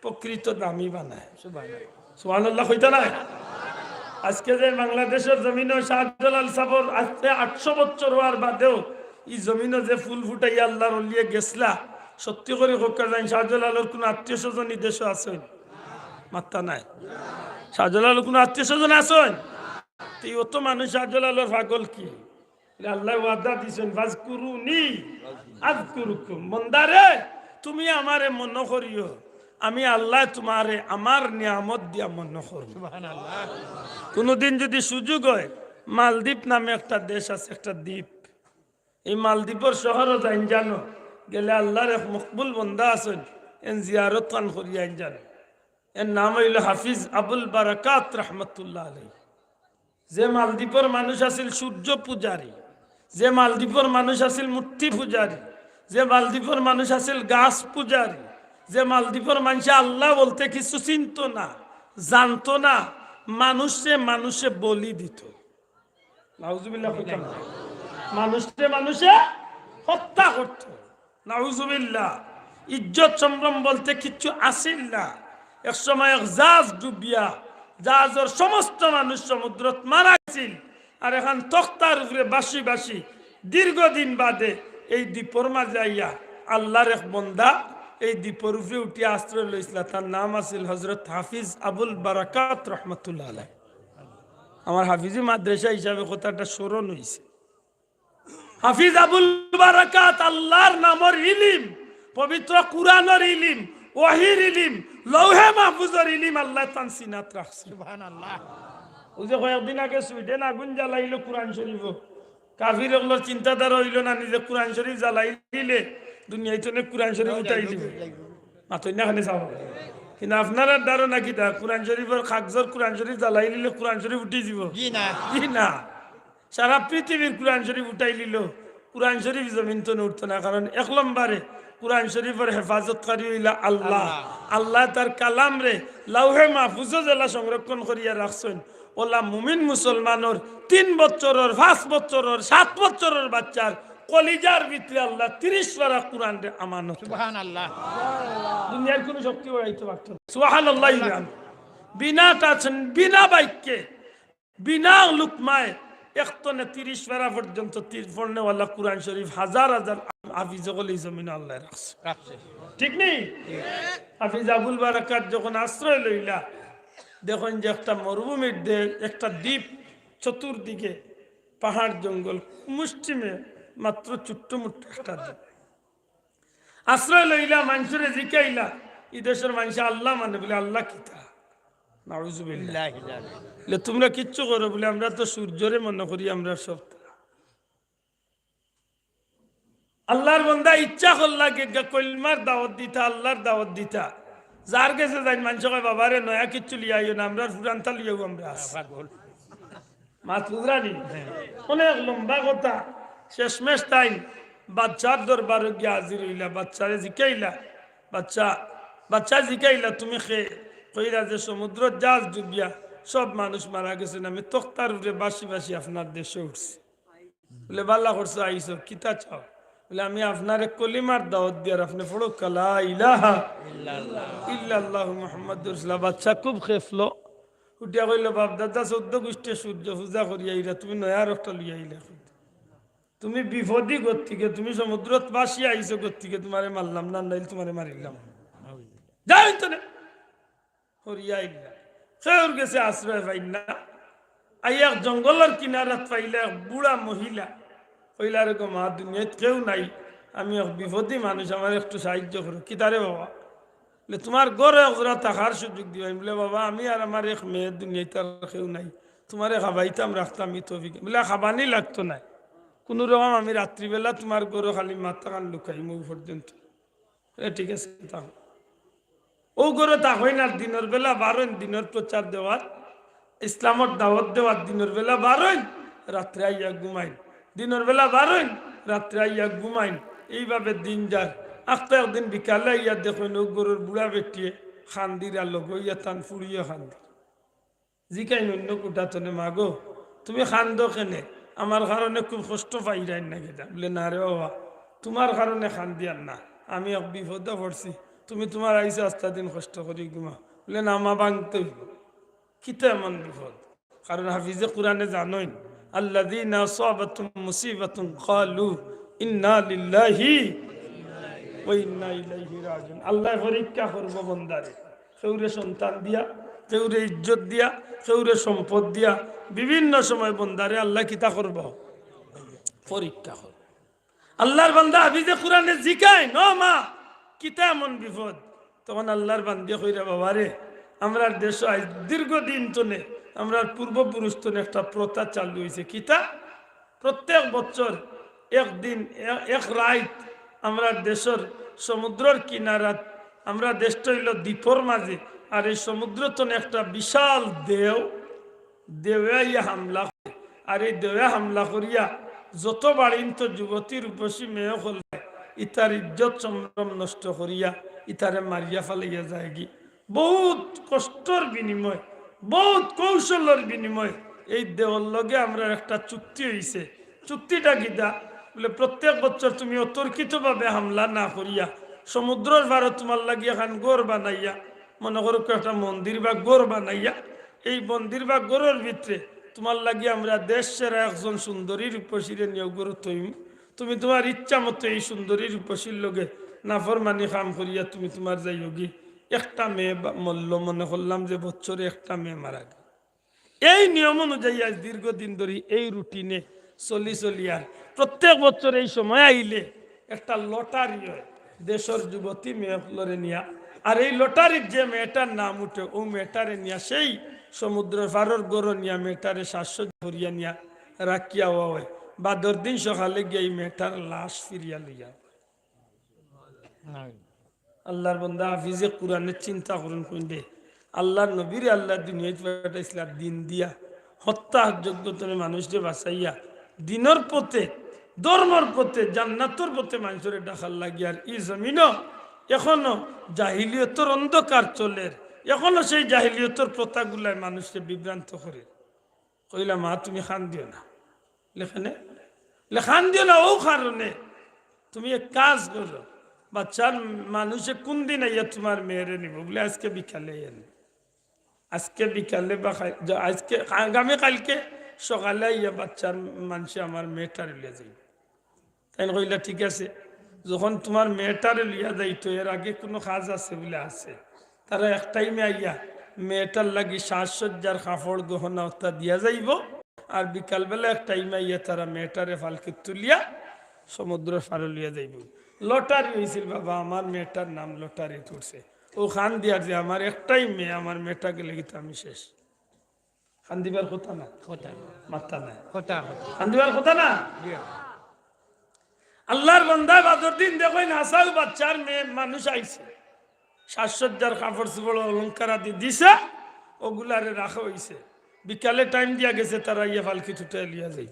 প্রকৃত দামি বানায়। সুবহানাল্লাহ। সুবহানাল্লাহ কইতা নায়? আজকে যে বাংলাদেশর জমিনো শাহজালাল সাবর আজকে আটশো বছর অওয়ার বাদেও ই জমিনো যে ফুল ফুটাইয়া আল্লাহর অলিয়ে গেছলা, সত্যি করি কউক্কা চাইন, শাহজালালর কুনু আত্মীয় স্বজন ই দেশো আছইন? মাততা নায়। শাহজালালর কুনু আত্মীয় স্বজন আছইন? তে অত মানুষ শাহজালালর পাগল কি? আল্লায় ওয়াদা দিছইন, "ফাজকুরুনি আযকুরুকুম।" বন্দারে, তুমি আমারে মনো করিও, আমি আল্লায় তুমারে আমার নিয়ামত দিয়া মনো করমু। সুবহানাল্লাহ। কুনুদিন যুদি সুযোগ অয়, মালদ্বীপ নামে একটা দেশ আছে, একটা দ্বীপ, এই মালদ্বীপর শহরো যাইন জানো, গেলে আল্লার এক মকবুল বন্দা আছইন, এন জিয়ারত খান করিয়া আইন জানো। এর নাম অইলো হাফিজ আবুল বারাকাত রহমতুল্লাহ আলাইহি। যে মালদ্বীপর মানুষ আছিল সূর্য পূজারী, যে মালদ্বীপর মানুষ আছিল মূর্তি পূজারী, যে মালদ্বীপর মানুষ আছিল গাছ পূজারী, যে মালদ্বীপর মানষে আল্লা বলতে কিছু চিনতো না, জানতো না, মানুষরে মানুষে বলি দিত। নাউজুবিল্লাহ কইতাম না। মানুষরে মানুষে হত্যা করত। নাউজুবিল্লাহ। ইজ্জত সম্ভ্রম বলতে কিচ্ছু আছিল না। এক সময় এক জাহাজ ডুবিয়া জাহাজর সমস্ত মানুষ সমুদ্রত মারা গেছিল। আর এখান তক্তার উপরে বাসি বাসি দীর্ঘদিন বাদে এই দ্বীপর মাঝে আইয়া আল্লার এক বন্দা এই দ্বীপর উপরে উঠিয়া আশ্রয় লইছিলা। তার নাম আছিল হযরত হাফিজ আবুল বারাকাত রহমতুল্লাহ আলাইহি। আমার হাফিজি মাদ্রাসা হিসাবে কথাটা স্মরণ হইছে। হাফিজ আবুল বারাকাত আল্লার নামর ইলিম পবিত্র কুরআনর ইলিম, ওহির ইলিম, লৌহে মাহফুজর ইলিম আল্লায় তান সিনাত রাখছে। সুবহানাল্লাহ। অউ যে কয়েকদিন আগে সুইডেন আগুন জ্বালাইলো কুরআন শরীফো, কাফির অকলর চিন্তাধারা অইলো না নি যে কুরআন শরীফ জ্বালাইলে দুনিয়াইত থনে কুরআন শরীফ উঠাই দিবো। মাতইন না খানে চাও। কিন্তু আপনারার ধারণা কিতা? কুরআন শরীফর কাগজর কুরআন শরীফ জ্বালাইলে কুরআন শরীফ উঠি দিবো? জি না। জি না। সারা পৃথিবীর কুরআন শরীফ উঠাইলিলো, কুরআন শরীফ জমিন থনে উঠতো না। কারণ এক লম্বরে কুরআন শরীফর হেফাজতকারী অইলা আল্লাহ। আল্লাহ। আল্লায় তার কালামরে লৌহে মাহফুজো যেলা সংরক্ষণ করিয়া রাখছইন, অউলা মুমিন মুসলমানর তিন বছরর, পাঁচ বছরর, সাত বছরর বাচ্চার কলিজার ভিতরে আল্লায় তিরিশ পারা কুরআনরে আমানত। সুবহানাল্লাহ। দুনিয়ার কুনু শক্তি উড়াইতো পারতো না। সুবহানাল্লাহ। বিনা টাচ, বিনা বাক্যে, বিনা লুকমায় এক থনে তিরিশ পারা পর্যন্ত তীর পড়নেওয়ালা কুরআন শরীফ হাজার হাজার হাফিজ অকল ই জমিনো আল্লায় রাখছে। রাখছে। ঠিক নি? হাফিজ আবুল বারাকাত যখন আশ্রয় লইলা, দেখইন যে একটা মরুভূমির দেশ, একটা দ্বীপ, চতুর্দিকে পাহাড় জঙ্গল, মুষ্টিমেয় মাত্র ছোট্ট মোট্ট একটা দ্বীপ। আশ্রয় লইলা, মানষরে জিকাইলা, ই দেশর মানষে আল্লাহ মানে? বলে, "আল্লাহ কিতা?" নাউজুবিল্লাহ। বলে, "তুমরা কিচ্ছু করো?" বলে, "আমরা তো সূর্যরে মনে করি, আমরা সব।" আল্লাহর বন্দা ইচ্ছা করলা গিয়া কলমার দাওয়াত দিতা, আল্লাহর দাওয়াত দিতা। যার গেছে যাইন, মানষে কয়, "বাবারে, নয়া কিচ্ছু লইয়া আইও না, আমরার পুরানতা লইয়াউ আমরা আছি।" মাত বুঝরা নি? অনেক লম্বা কথা। শেষমেশ তাইন বাদশার দরবারো গিয়া হাজির অইলা, বাদশারে জিকাইলা, "বাদশা, বাদশা জিকাইলা, তুমি কে?" কইলা যে, "সমুদ্রর জাহাজ ডুবিয়া সব মানুষ মারা গেছে, আমি তক্তার উপরে ভাসি ভাসি আপনার দেশো উঠছি।" বলে, "ভালা করছো, আইছো, কিতা চাও?" বলে, "আমি আপনারে কলিমার দাওয়াত দিয়ার, আপনে পড়উক্কা লা ইলাহা ইল্লাল্লাহু মুহাম্মাদুর রাসূলুল্লাহ।" বাদশা খুব খেপলো, উঠিয়া কইলো, "বাপ দাদা চৌদ্দ গুষ্টিয়ে সূর্য পূজা করিয়া আইরা, তুমি নয়া আরোকটা লইয়া আইলা কই? তুমি বিপদি গতিকে, তুমি সমুদ্রত ভাসিয়া আইছো গতিকে তুমারে মারলাম না, নাইলে তুমারে মারিলাম। যাও ইন থনে।" করিয়া আইলা। কেউর গেছে আশ্রয় পাইন না। আইয়া এক জঙ্গলর কিনারাত পাইলা এক বুড়া মহিলা। কইলা, "রে গো মা, দুনিয়াত কেউ নাই, আমি এক বিপদি মানুষ, আমারে একটু সাহায্য করো।" "কিতারে বাবা?" বলে, "তুমার ঘরো এক জুড়া থাকার সুযোগ দিবায়।" বলে, "বাবা, আমি আর আমার এক মেয়ে, দুনিয়াত আর কেউ নাই, তুমারে খাবাইতাম রাখতাম ই তৌফিক।" বলে, "খাবানি লাগতো নায়, কুনু রকম আমি রাত্রিবেলা তুমার ঘরো খালি মাথাখান লুকাইমু অউ পর্যন্ত।" এ, ঠিক আছে, থাকো। অউ ঘরো থাকইন আর দিনর বেলা বারইন, দিনর প্রচার দেওয়ার, ইসলামর দাওয়াত দেওয়ার, দিনর বেলা বারইন, রাত্রে আইয়া ঘুমাইন, দিনর বেলা বারইন, রাত্রে আইয়া ঘুমাইন। এইভাবে দিন যার। আখতা একদিন বিকালে আইয়া দেখইন অউ ঘরর বুড়া বেটিয়ে কান্দির, আর লগে অইয়া তান ফুড়িয়ে কান্দির। জিকাইন অইন্য কুটা থনে, "মা গো, তুমি কান্দো কেনে? আমার কারণে খুব কষ্ট পাইরায় নি কিতা?" বলে, "না রে বাবা, তুমার কারণে কান্দিয়ার না, আমি এক বিপদো পড়ছি, তুমি তুমার আইছো আস্তা দিন কষ্ট করি ঘুমাও।" বলে, "না মা, ভাংতে অইবো।" কিতা এমন বিপদ? কারণ হাফিজে কুরআনে জানইন, "আল্লাযীনা আসাবাতহুম মুসীবাতুন ক্বালু ইন্না লিল্লাহি ওয়া ইন্না ইলাইহি রাজিউন।" আল্লায় পরীক্ষা করবো বন্দারে। কেউরে সন্তান দিয়া, কেউরে ইজ্জত দিয়া, কেউরে সম্পদ দিয়া, বিভিন্ন সময় বন্দারে আল্লায় কিতা করবো? পরীক্ষা করবো। আল্লার বান্দা হাফিজে কুরআনে জিকাইন, "ও মা, কিতা এমন বিপদ?" তখন আল্লার বান্দিয়ে কইরা, "বাবারে, আমরার দেশো আইজ দীর্ঘদিন তনে, আমরার পূর্বপুরুষ তনে একটা প্রথা চালু অইছে।" কিতা? প্রত্যেক বছর একদিন, এ-, এক রাইত আমরার দেশর সমুদ্রর কিনারাত, আমরার দেশটা অইলো দ্বীপর মাঝে, আর এই সমুদ্র তনে একটা বিশাল ঢেউ, ঢেউয়ে আইয়া হামলা করে। আর এই ঢেউয়ে হামলা করিয়া যত বাড়িন্ত যুবতী রূপসী মেয়ে অকল, ইতার ইজ্জত সম্ভ্রম নষ্ট করিয়া ইতারে মারিয়া ফালাইয়া যায়গি। বউত কষ্টর বিনিময়, বউত কৌশলর বিনিময় এই ঢেউর লগে আমরার একটা চুক্তি অইছে। চুক্তিটা কিতা? বলে, "প্রত্যেক বছর তুমি অতর্কিতভাবে হামলা না করিয়া সমুদ্রর পারো তুমার লাগি এখান ঘর বানাইয়া, মনে করো একটা মন্দির বা ঘর বানাইয়া, এই মন্দির বা ঘরর ভিতরে তুমার লাগি আমরা দেশ সেরা একজন সুন্দরী রূপসীরে নিয়োগ করো তুমি, তুমি তুমার ইচ্ছা মতো এই সুন্দরী রূপসীর লগে নাফরমানি কাম করিয়া তুমি তুমার যাইওগি।" একটা মেয়ে বা-, মরল, মনে করলাম যে বছরে একটা মেয়ে মারা গেল। এই নিয়ম অনুযায়ী আইজ দীর্ঘদিন ধরি এই রুটিনে চলি চলি আর প্রত্যেক বছর এই সময় আইলে একটা লটারি অয়। দেশর যুবতী মেয়ে অকলরে নিয়া, আর এই লটারির যে মেয়েটার নাম উঠে, ও মেয়েটারে নিয়া সেই সমুদ্রর পারর ঘরো নিয়া মেয়েটারে সাজসজ্জা করিয়া নিয়া রাখিয়া আওয়া অয়। বাদর দিন সকালে গিয়া এই মেয়েটার লাশ ফিরিয়া লইয়া। আল্লাহর বন্দা হাফিজে কোরআনের চিন্তা করুন কইলে, আল্লাহর নবীরে আল্লাহ দুনিয়াত পাঠাইছিলা দিন দিয়া, হত্যার যোগ্য তনে মানুষরে বাঁচাইয়া, দিনর পথে, ধর্মর পথে, জান্নাতর পথে মানুষরে ডাকার লাগি। আর ই জমিনও এখনো জাহিলিয়তর অন্ধকার চলের, এখনো সেই জাহিলিয়তর প্রথাগুলায় মানুষরে বিভ্রান্ত করে। কইলা, "মা, তুমি কান্দিও না।" লেখেনে, লে কান্দিও না, ও কারণে তুমি এক কাজ করো, বাচ্চার মানুষে কোন দিন আইয়া তোমার মেয়েরে নিব? বলে, "আজকে বিকালে আইয়া নিব।" আজকে বিকালে বা কাই-, য-, আজকে, আগামী কালকে সকালে আইয়া বাচ্চার মানুষে আমার মেয়েটারে লইয়া যাইব। তাইন কইলা, "ঠিক আছে, যখন তোমার মেয়েটারে লইয়া যাইতো, এর আগে কোনো কাজ আছে?" বলে, "আছে।" তারা এক টাইমে আইয়া মেয়েটার লাগি সাজসজ্জার কাপড় গহনা অতা দিয়া যাইব, আর বিকালবেলা এক টাইমে আইয়া তারা মেয়েটারে ফালকিত তুলিয়া সমুদ্রর পারো লইয়া যাইব। লটারি অইছিল বাবা, আমার মেয়েটার নাম লটারিত উঠছে। ও কান্দিয়ার যে আমার একটাই মেয়ে, আমার মেয়েটা গেলে কিন্তু আমি শেষ। কান্দিবার কথা না? কথা। মাথা নাই। কথা, কথা। কান্দিবার কথা না? জি। আল্লাহর বান্দায় বাদর দিন দেখইন, হাছাউ বাচ্চার মেয়ে মানুষ আইছে, সাজসজ্জার কাপড় চোপড় অলংকার আদি দিছে, ওগুলারে রাখা অইছে। বিকালে টাইম দিয়া গেছে, তারা ইয়া ফালকিত উঠাই লইয়া যাই।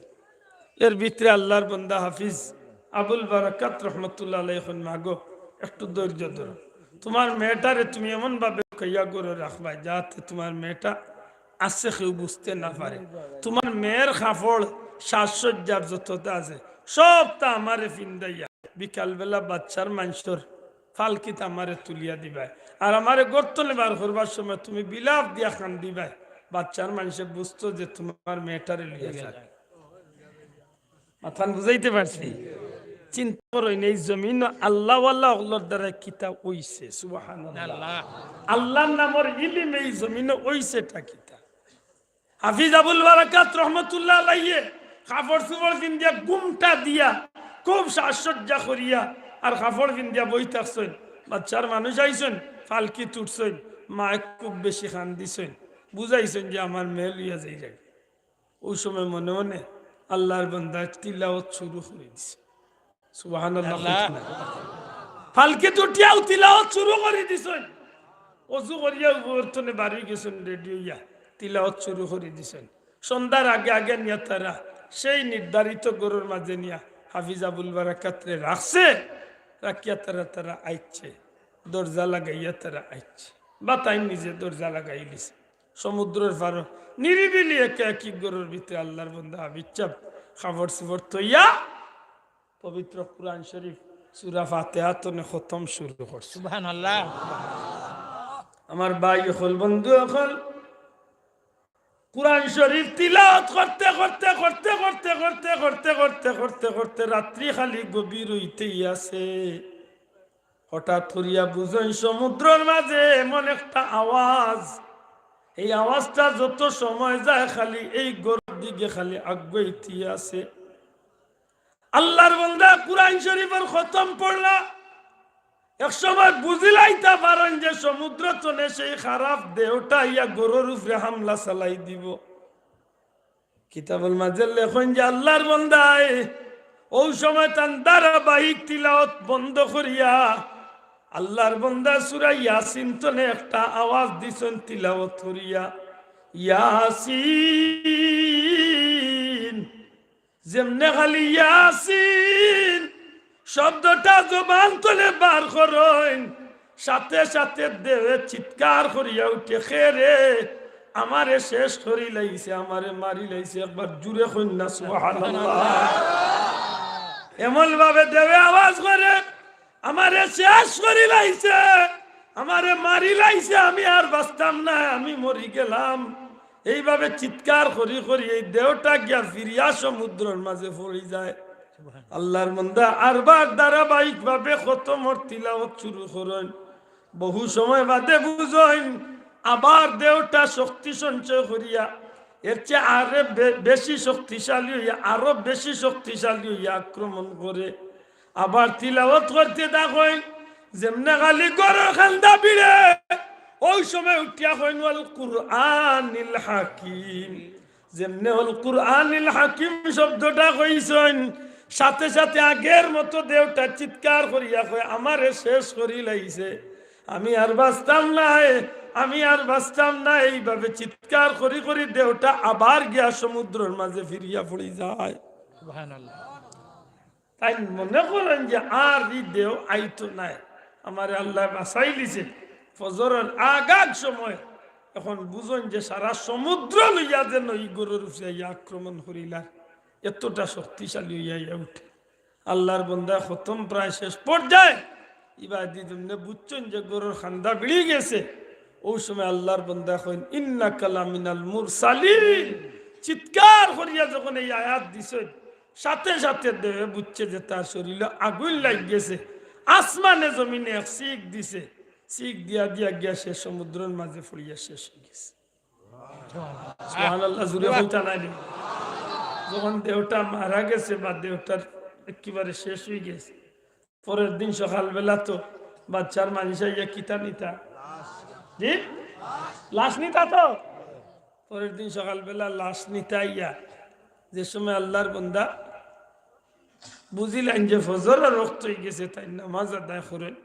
এর ভিতরে আল্লাহর বান্দা হাফিজ আবুল বারাকাত রহমতুল্লাহ আলাইহি কইন, "মাগো, একটু ধৈর্য ধরো, তোমার মেয়েটারে তুমি এমন ভাবে লুকাইয়া ঘরো রাখবায় যাতে তোমার মেয়েটা আছে কেউ বুঝতে না পারে। তোমার মেয়ের কাপড় সাজসজ্জার যতটা আছে সবটা আমারে ফিন্দাইয়া বিকালবেলা বাচ্চার মানষর ফালকিত আমারে তুলিয়া দিবায়, আর আমারে ঘর তনে বার করবার সময় তুমি বিলাপ দিয়া কান্দিবায়, বাচ্চার মানষে বুঝতো যে তোমার মেয়েটারে লইয়া যার।" মাতখান বুঝাইতে পারছি? চিন্তা করইন, এই জমিন আল্লাহওয়ালা অকলর দ্বারা কিতা অইছে। সুবহানাল্লাহ। আল্লাহ। আল্লাহর নামর ইলিম এই জমিন অইছেটা কিতা? হাফিজ আবুল বারাকাত রহমতুল্লাহ আলাইহি কাপড় চোপড় ফিন্দিয়া, ঘুমটা দিয়া, খুব সাজসজ্জা করিয়া আর কাপড় ফিন্দিয়া বই থাকছইন। বাচ্চার মানুষ আইছইন, ফালকিত উঠছইন, মায় খুব বেশি কান্দিছইন, বুঝাইছইন যে আমার মেয়ে লইয়া যাইরায়। ওই সময় মনে মনে আল্লাহর বান্দায় তিলাওয়াত শুরু করি দিছে। সুবহানাল্লাহ। আল্লাহ। ফালকিত উঠিয়াউ তিলাওয়াত শুরু করি দিছইন। অজু করিয়া উপর তনে বারই গেছইন, রেডি অইয়া তিলাওয়াত শুরু করি দিছইন। সন্ধ্যার আগে আগে নিয়া তারা সেই নির্ধারিত ঘরর মাঝে নিয়া হাফিজ আবুল বারাকাতরে রাখছে। রাখিয়া তারা, তারা আইছে, দরজা লাগাইয়া তারা আইছে, বা তাইন নিজে দরজা লাগাই দিছে। সমুদ্রর পারো নিরিবিলি একা একই ঘরর ভিতরে আল্লাহর বান্দা হাফিজ সাব কাপড় চোপড় থইয়া পবিত্র কুরআন শরীফ সূরা ফাতিহা তনে খতম শুরু করছে। সুবহানাল্লাহ। আমার ভাই অকল, বন্ধু অকল, কুরআন শরীফ তিলাওয়াত করতে করতে, করতে করতে, করতে করতে, করতে করতে, করতে করতে রাত্রি খালি গভীর অইতেই আছে। হঠাৎ করিয়া বুঝইন সমুদ্রর মাঝে এমন একটা আওয়াজ, এই আওয়াজটা যত সময় যায় খালি এই ঘরর দিকে খালি আগুয়াইতে আছে। আল্লাহর বান্দা কুরআন শরীফর খতম পড়লা, এক সময় বুঝিলাইতা পারইন যে সমুদ্র তনে সেই খারাপ দেহটা ইয়া ঘরর উপরে হামলা চালাই দিব। কিতাবর মাঝে লেখইন যে আল্লাহর বান্দায় ওই সময় তান ধারাবাহিক তিলাওয়াত বন্ধ করিয়া আল্লাহর বান্দা সূরা ইয়াসিন তনে একটা আওয়াজ দিছইন তিলাওয়াত করিয়া, "ইয়াসিন।" যেমনে খালি ইয়াসিন শব্দটা জবান তনে বার করইন, সাথে সাথে দেহে চিৎকার করিয়া উঠে, "কে রে? আমারে শেষ করি লাইছে, আমারে মারি লাইছে।" একবার জুরে কইন না, সুবহানাল্লাহ। এমন ভাবে দেহে আওয়াজ করে, "আমারে শেষ করি লাইছে, আমারে মারি লাইছে, আমি আর বাঁচতাম না, আমি মরি গেলাম।" এইভাবে চিৎকার করি করি এই দেহটা গিয়া ফিরিয়া সমুদ্রর মাঝে পড়ি যায়। আল্লাহর বান্দা আরবার ধারাবাহিকভাবে খতমর তিলাওয়াত শুরু করইন। বহু সময় বাদে বুঝইন, আবার দেহটা শক্তি সঞ্চয় করিয়া এর চেয়ে আরে বে-, বেশি শক্তিশালী অইয়া, আরো বেশি শক্তিশালী অইয়া আক্রমণ করে। আবার তিলাওয়াত করতে থাকইন, যেমনে খালি ঘরর কান্দা ভিড়ে, অউ সময় উঠিয়া কইন, "ওয়াল কুরআনিল হাকিম।" যেমনে "ওয়াল কুরআনিল হাকিম" শব্দটা কইছইন, সাথে সাথে আগের মতো দেওটা চিৎকার করিয়া কয়, "আমারে শেষ করি লাইছে, আমি আর বাঁচতাম নায়, আমি আর বাঁচতাম নায়।" এইভাবে চিৎকার করি করি দেওটা আবার গিয়া সমুদ্রর মাঝে ফিরিয়া পড়ি যায়। সুবহানাল্লাহ। তাইন মনে করইন যে আর ই দেও আইতো নায়, আমারে আল্লায় বাঁচাইলিছে। ফজরর আগ আগ সময়, এখন বুঝইন যে সারা সমুদ্র লইয়া যেন ই ঘরর উপরে আইয়া আক্রমণ করিলার, এতটা শক্তিশালী অইয়া আইয়া উঠে। আল্লার বন্দায় খতম প্রায় শেষ পর্যায়ে, ইবাদি যেমনে বুঝছইন যে ঘরর কান্দা ভিড়ি গেছে, অউ সময় আল্লার বন্দায় কইন, "ইন্নাকা লামিনাল মুরসালিন।" চিৎকার করিয়া যখন এই আয়াত দিছইন, সাথে সাথে দেওয়ে বুঝছে যে তার শরীলো আগুইন লাগি গেছে, আসমানে জমিনে এক চিক দিছে, চিক দিয়া দিয়া গিয়া সে সমুদ্রর মাঝে পড়িয়া শেষ অই গেছে। সুবহানাল্লাহ, জুরে কইতা নায় নি? যখন দেওটা মারা গেছে বা দেওটার একেবারে শেষ অই গেছে, পরের দিন সকালবেলা তো বাচ্চার মানুষ আইয়া কিতা নিতা? জি? লাশ নিতা তো? পরের দিন সকালবেলা লাশ নিতা আইয়া, যে সময় আল্লার বন্দা বুঝিলাইন যে ফজরর ওয়াক্ত অই গেছে, তাইন নামাজ আদায় করইন।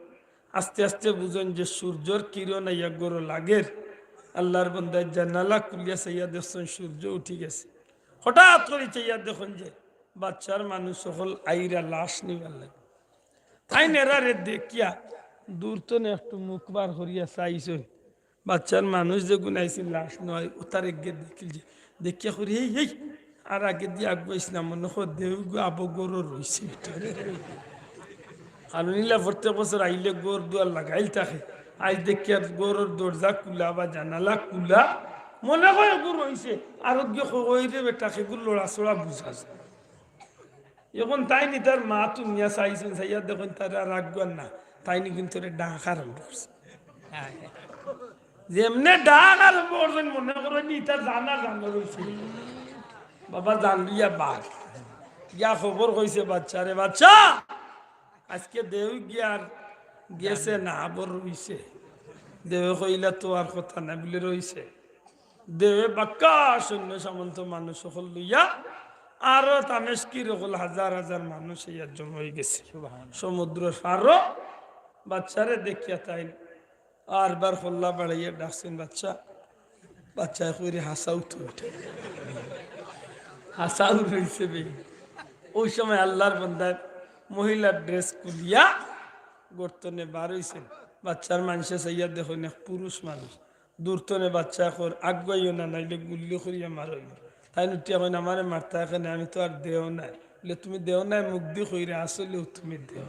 আস্তে আস্তে বুঝইন যে সূর্যর কিরণ আইয়া ঘরো লাগের। আল্লার বন্দায় জানালা খুলিয়া চাইয়া দেখছইন সূর্য উঠি গেছে। হঠাৎ করি চাইয়া দেখইন যে বাচ্চার মানুষ অকল আইরা লাশ নিবার লাগি। তাইন এরারে দেখিয়া দূর তনে একটু মুখ বার করিয়া চাইছইন। বাচ্চার মানুষ যেগুন আইছিল লাশ নয়, অতার এগিয়ে দেখিল যে, দেখিয়া করি, "এই, এই, আর আগেদি আগুয়াইস না, মনে কর দেউগু আবো ঘরো রইছে।" কারণ ইলা প্রত্যেক বছর আইলে ঘর দুয়ার লাগাইল থাকে। আইজ দেখিয়ার ঘরর দরজা খুলা বা জানালা খুলা, মনে কয় এগু রইছে। আর অগিয়ে কয়, "ওই রে বেটা, সেগু লড়াচড়া বুঝা যায়।" এখন তাইন ইতার মা তুনিয়া চাইছইন, চাইয়া দেখইন তার আর আগুয়ার না, তাইন কিন্তু ডাক আরম্ভ করছে। যেমনে ডাক আরম্ভ করছইন, মনে করইন ইতার জানা জানা রইছে। বাবা জানলিয়া বাঘ। গিয়া খবর কইছে বাচ্চারে, "বাচ্চা, আজকে দেউ গিয়ার গেছে না, আবো রইছে।" দেউয়ে কইলা, "তো আর কথা নাই, বুলে রইছে।" দেউয়ে বাক্কা সৈন্য সামন্ত মানুষ অকল লইয়া আরো তামেশকির অকল হাজার হাজার মানুষ ইয়াত জমা অই গেছে। সুবহানাল্লাহ। সমুদ্রর পারো বাচ্চারে দেখিয়া তাইন আরবার কল্লা বাড়াইয়া ডাকছইন, "বাচ্চা।" বাচ্চায় কইরে, "হাছাউ তো ইটা, হাছাউ রইছে বে।" অউ সময় আল্লার বন্দায় মহিলার ড্রেস খুলিয়া ঘর তনে বার অইছইন। বাচ্চার মানষে চাইয়া দেখইন এক পুরুষ মানুষ। দূর তনে বাচ্চায় কর, "আগুয়াইও না, নাইলে গুল্লি করিয়া মারইমু।" তাইন উঠিয়া কইন, "আমারে মারতায় কেনে, আমি তো আর দেও নায়।" বুলে, "তুমি দেও নায়, মুখদি কইরে, আসলেউ তুমি দেও।"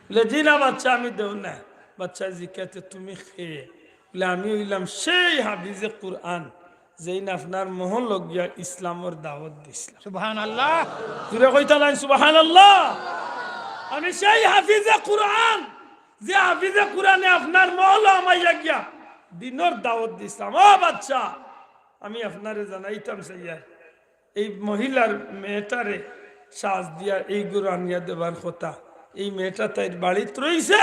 বুলে, "জি না বাচ্চা, আমি দেও নায়।" বাচ্চায় জিকাইতে, "তুমি কে?" বুলে, "আমি অইলাম সেই হাফিজে কুরআন, যেইন আপনার মহল্লো গিয়া ইসলামর দাওয়াত দিছলাম।" সুবহানাল্লাহ। জুরে কইতা নায় সুবহানাল্লাহ? "আমি সেই হাফিজে কুরআন, যে হাফিজে কুরআনে আপনার মহল্লো হামাইয়া গিয়া দিনর দাওয়াত দিছলাম।" ও বাচ্চা, আমি আপনারে জানাইতাম চাইয়ার, এই মহিলার মেয়েটারে সাজ দিয়া এই ঘরো আনিয়া দেবার কথা। এই মেয়েটা তাইর বাড়িত রইছে,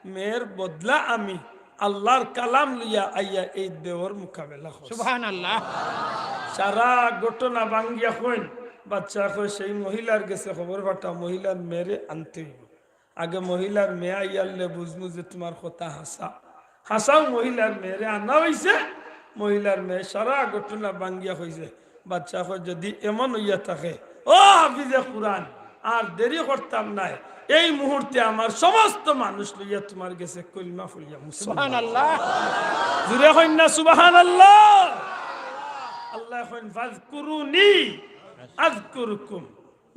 মেয়ের বদলা আমি আল্লার কালাম লইয়া আইয়া এই দেওর মোকাবেলা করছি। সুবহানাল্লাহ। সারা ঘটনা ভাঙ্গিয়া কইন, বাচ্চায় কয়, "সেই মহিলার গেছে খবর পাঠাও, মহিলার মেয়েরে আনতে অইবো।" আগে মহিলার মেয়ে আইয়ারলে বুঝমু যে তুমার কথা হাছা। হাছাউ মহিলার মেয়েরে আনা অইছে। মহিলার মেয়ে সারা ঘটনা ভাঙ্গিয়া কইছে। বাচ্চায় কয়, "যদি এমন অইয়া থাকে, ও হাফিজে কুরআন, আর দেরি করতাম নায়, এই মুহূর্তে আমার সমস্ত মানুষ লইয়া তুমার গেছে কলিমা পড়িয়া মুসলমান।" সুবহানাল্লাহ। জুরে কইন না সুবহানাল্লাহ। আল্লায় কইন, "ফাজকুরুনি আযকুরকুম।"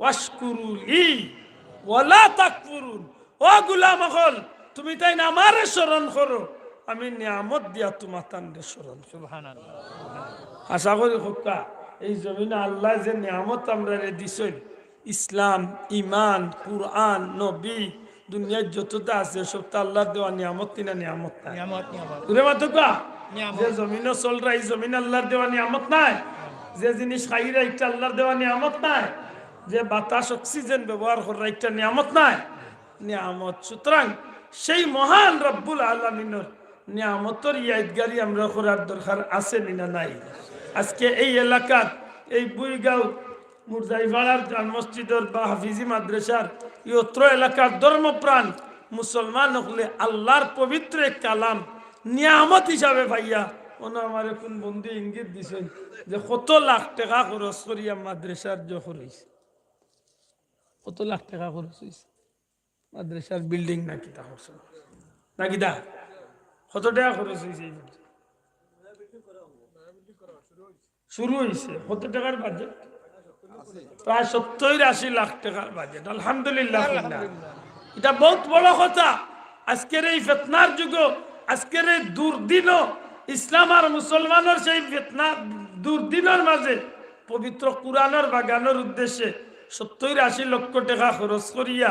"ওয়াশকুরু লি ওয়ালা তাকফুরুন।" ও গোলাম অকল, তুমি তাইন আমারে স্মরণ করো, আমি নিয়ামত দিয়া তুমাতানরে স্মরণ করমু। সুবহানাল্লাহ। আশা করি কউক্কা, এই জমিনো আল্লায় যে নিয়ামত আমরারে দিছইন, ইসলাম, ইমান, কুরআন, নবী, দুনিয়ার যততা আছে, সবতা আল্লার দেওয়া নিয়ামত নি না নিয়ামত নায়? নিয়ামত, নিয়ামত। জুরে মাতউক্কা? নিয়ামত। যে জমিনো চলরা, ই জমিন আল্লার দেওয়া নিয়ামত নায়? যে জিনিস খাইরা, ইটা আল্লার দেওয়া নিয়ামত নায়? যে বাতাস, অক্সিজেন ব্যবহার কররা, ইটা নিয়ামত নায়? নিয়ামত। সুতরাং সেই মহান রব্বুল আলামিনর নিয়ামতর ইয়াদগারি আমরা করার দরকার আছে নি না নাই? আজকে এই এলাকার, এই বুইগাঁও মুরজাইপাড়ার জামে মসজিদর বা হাফিজি মাদ্রাসার, এই অত্র এলাকার ধর্মপ্রাণ মুসলমান অকলে আল্লাহর পবিত্র এক কালাম নিয়ামত হিসাবে পাইয়া, অনো আমারে কোন বন্ধু ইঙ্গিত দিছইন যে কত লাখ টেকা খরচ করিয়া মাদ্রাসার জো খরচ অইছে, কত লাখ টেকা খরচ অইছে। মাদ্রাসার বিল্ডিং না কিতা খরচ, না কিতা? কত টেকা খরচ অইছে এই পর্যন্ত? শুরু অইছে। কত টেকার বাজেট? প্রায় সত্তইর আশি লাখ টেকার বাজেট। আলহামদুলিল্লাহ। ইটা বউত বড় কথা। আজকের এই ফিতনার যুগো, আজকের এই দুর্দিনো, ইসলাম আর মুসলমানর সেই ফিতনা দুর্দিনর মাঝে পবিত্র কুরআনর বাগানর উদ্দেশ্যে সত্তইর আশি লক্ষ টেকা খরচ করিয়া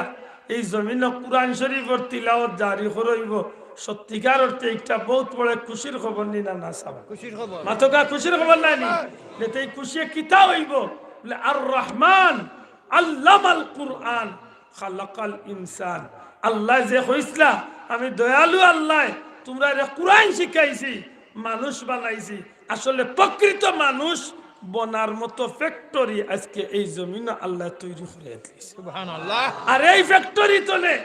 এই জমিনো কুরআন শরীফর তিলাওয়াত জারি করইবো। সত্যিকার অর্থে একটা বউত বড় খুশির খবর নি না, না সাব? খুশির খবর। মাতকা খুশির খবর নায় নি? যেতে এই খুশিয়ে কিতা অইবো? বলে, আর রহমান আল্লামাল কুরআন খালাকাল ইনসান। আল্লায় যে কইছলা, "আমি দয়ালু আল্লায় তুমরারে কুরআন শিখাইছি, মানুষ বানাইছি।" আসলে প্রকৃত মানুষ বনার মতো ফ্যাক্টরি আজকে এই জমিনো আল্লায় তৈরি করিয়া দিছে। সুবহানাল্লাহ। আর এই ফ্যাক্টরি তনে,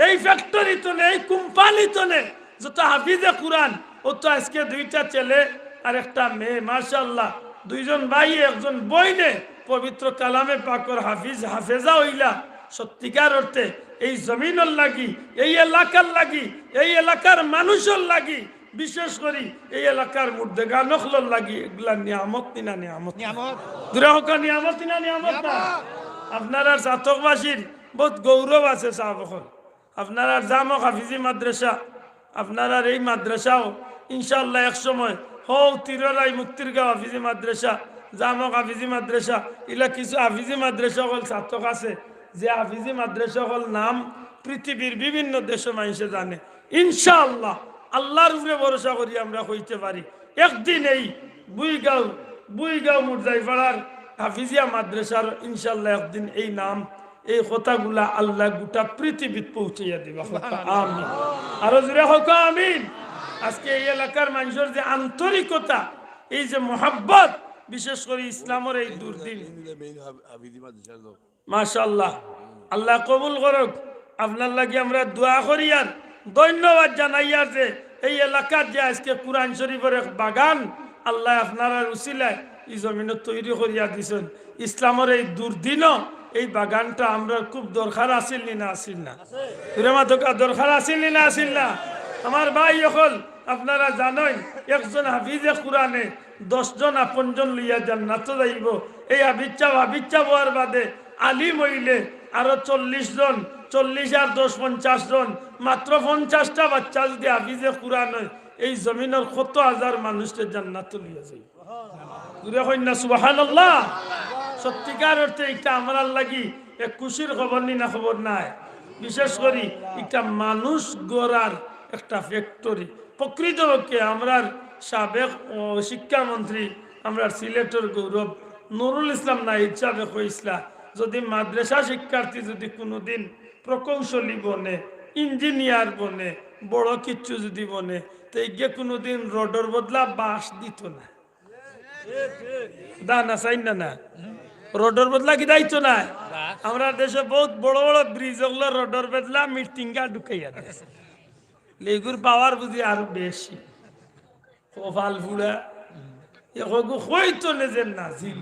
এই ফ্যাক্টরি তনে, এই কোম্পানি তনে যত হাফিজে কুরআন, অতো আজকে দুইটা ছেলে আর একটা মেয়ে, মাশাআল্লাহ, দুইজন ভাই, একজন বইনে পবিত্র কালামে পাকর হাফিজ, হাফেজা অইলা। সত্যিকার অর্থে এই জমিনর লাগি, এই এলাকার লাগি, এই এলাকার মানুষর লাগি, বিশেষ করি এই এলাকার মুর্দেগান অকলর লাগি এগুলা নিয়ামত নি না নিয়ামত? নিয়ামত। জুরে কউক্কা, নিয়ামত নি না নিয়ামত না? নিয়ামত। আপনারার ছাতকবাসীর বউত গৌরব আছে সাব অকল। আপনারার জামক হাফিজি মাদ্রাসা, আপনারার এই মাদ্রাসাও ইনশাআল্লাহ এক সময় হউ তিররাই মুক্তিরগাঁও হাফিজি মাদ্রাসা, জামক হাফিজি মাদ্রাসা, ইলা কিছু হাফিজি মাদ্রাসা অকল ছাতক আছে, যে হাফিজি মাদ্রাসা অকল নাম পৃথিবীর বিভিন্ন দেশো মানষে জানে। ইনশাআল্লাহ, আল্লাহর উপরে ভরসা করি আমরা কইতে পারি, একদিন এই বুইগাঁও, বুইগাঁও মুরজাইপাড়ার হাফিজিয়া মাদ্রাসার ইনশাআল্লাহ একদিন এই নাম, এই কথাগুলা আল্লায় গোটা পৃথিবীত পৌঁছাইয়া দিবা। কউক্কা আমিন। আরো জুরে কউক্কা আমিন। আজকে এই এলাকার মানষর যে আন্তরিকতা, এই যে মোহাব্বত, বিশেষ করি ইসলামর এই দুর্দিন। মাশাআল্লাহ, আল্লায় কবুল করউক। আপনার লাগি আমরা দোয়া করিয়ার ধন্যবাদ জানাইয়ার যে এই এলাকাত যে আজকে কুরআন শরীফর এক বাগান আল্লায় আপনারার উসিলায় ই জমিনো তৈরি করিয়া দিছইন। ইসলামর এই দুর্দিনো এই বাগানটা আমরার খুব দরকার আছিল নি না আছিল না? জুরে মাতকা, দরকার আছিল নি না আছিল না? আমার ভাই অকল, আপনারা জানইন, একজন হাফিজে কুরআনে দশ জন আপনজন লইয়া জান্নাতো যাইবো। এই হাফিজ সাব, হাফিজ সাব অওয়ার বাদে আলিম অইলে আরো চল্লিশ জন, চল্লিশ আর দশ, পঞ্চাশ জন, মাত্র পঞ্চাশটা বাচ্চা যুদি হাফিজে কুরআন অয়, এই জমিনর কত হাজার মানুষরে জান্নাতো লইয়া যাইবো। জুরে কইন না সুবহানাল্লাহ। সত্যিকার অর্থে ইটা আমরার লাগি এক খুশির খবর নি না খবর নায়? বিশেষ করি ইটা মানুষ গড়ার একটা ফ্যাক্টরি। প্রকৃতপক্ষে আমরার সাবেক, ও, শিক্ষামন্ত্রী, আমরার সিলেটর গৌরব নুরুল ইসলাম নাহিদ সাবে কইছলা, যুদি মাদ্রাসা শিক্ষার্থী যুদি কুনুদিন প্রকৌশলী বনে, ইঞ্জিনিয়ার বনে, বড় কিচ্ছু যুদি বনে, তে ইগে কুনুদিন রডর বদলা বাঁশ দিতো না। দা না, চাইন না, না। রডর বদলা কিতা দিতো না? আমরার দেশো বউত বড় বড় ব্রিজ অকলর রডর বদলা মিরতিঙ্গা ঢুকাইয়া দেয়। লেগুর পাওয়ার বুঝি আরো বেশি। কপাল ফুড়া। এ কগু কইতো নে যে নাজিল।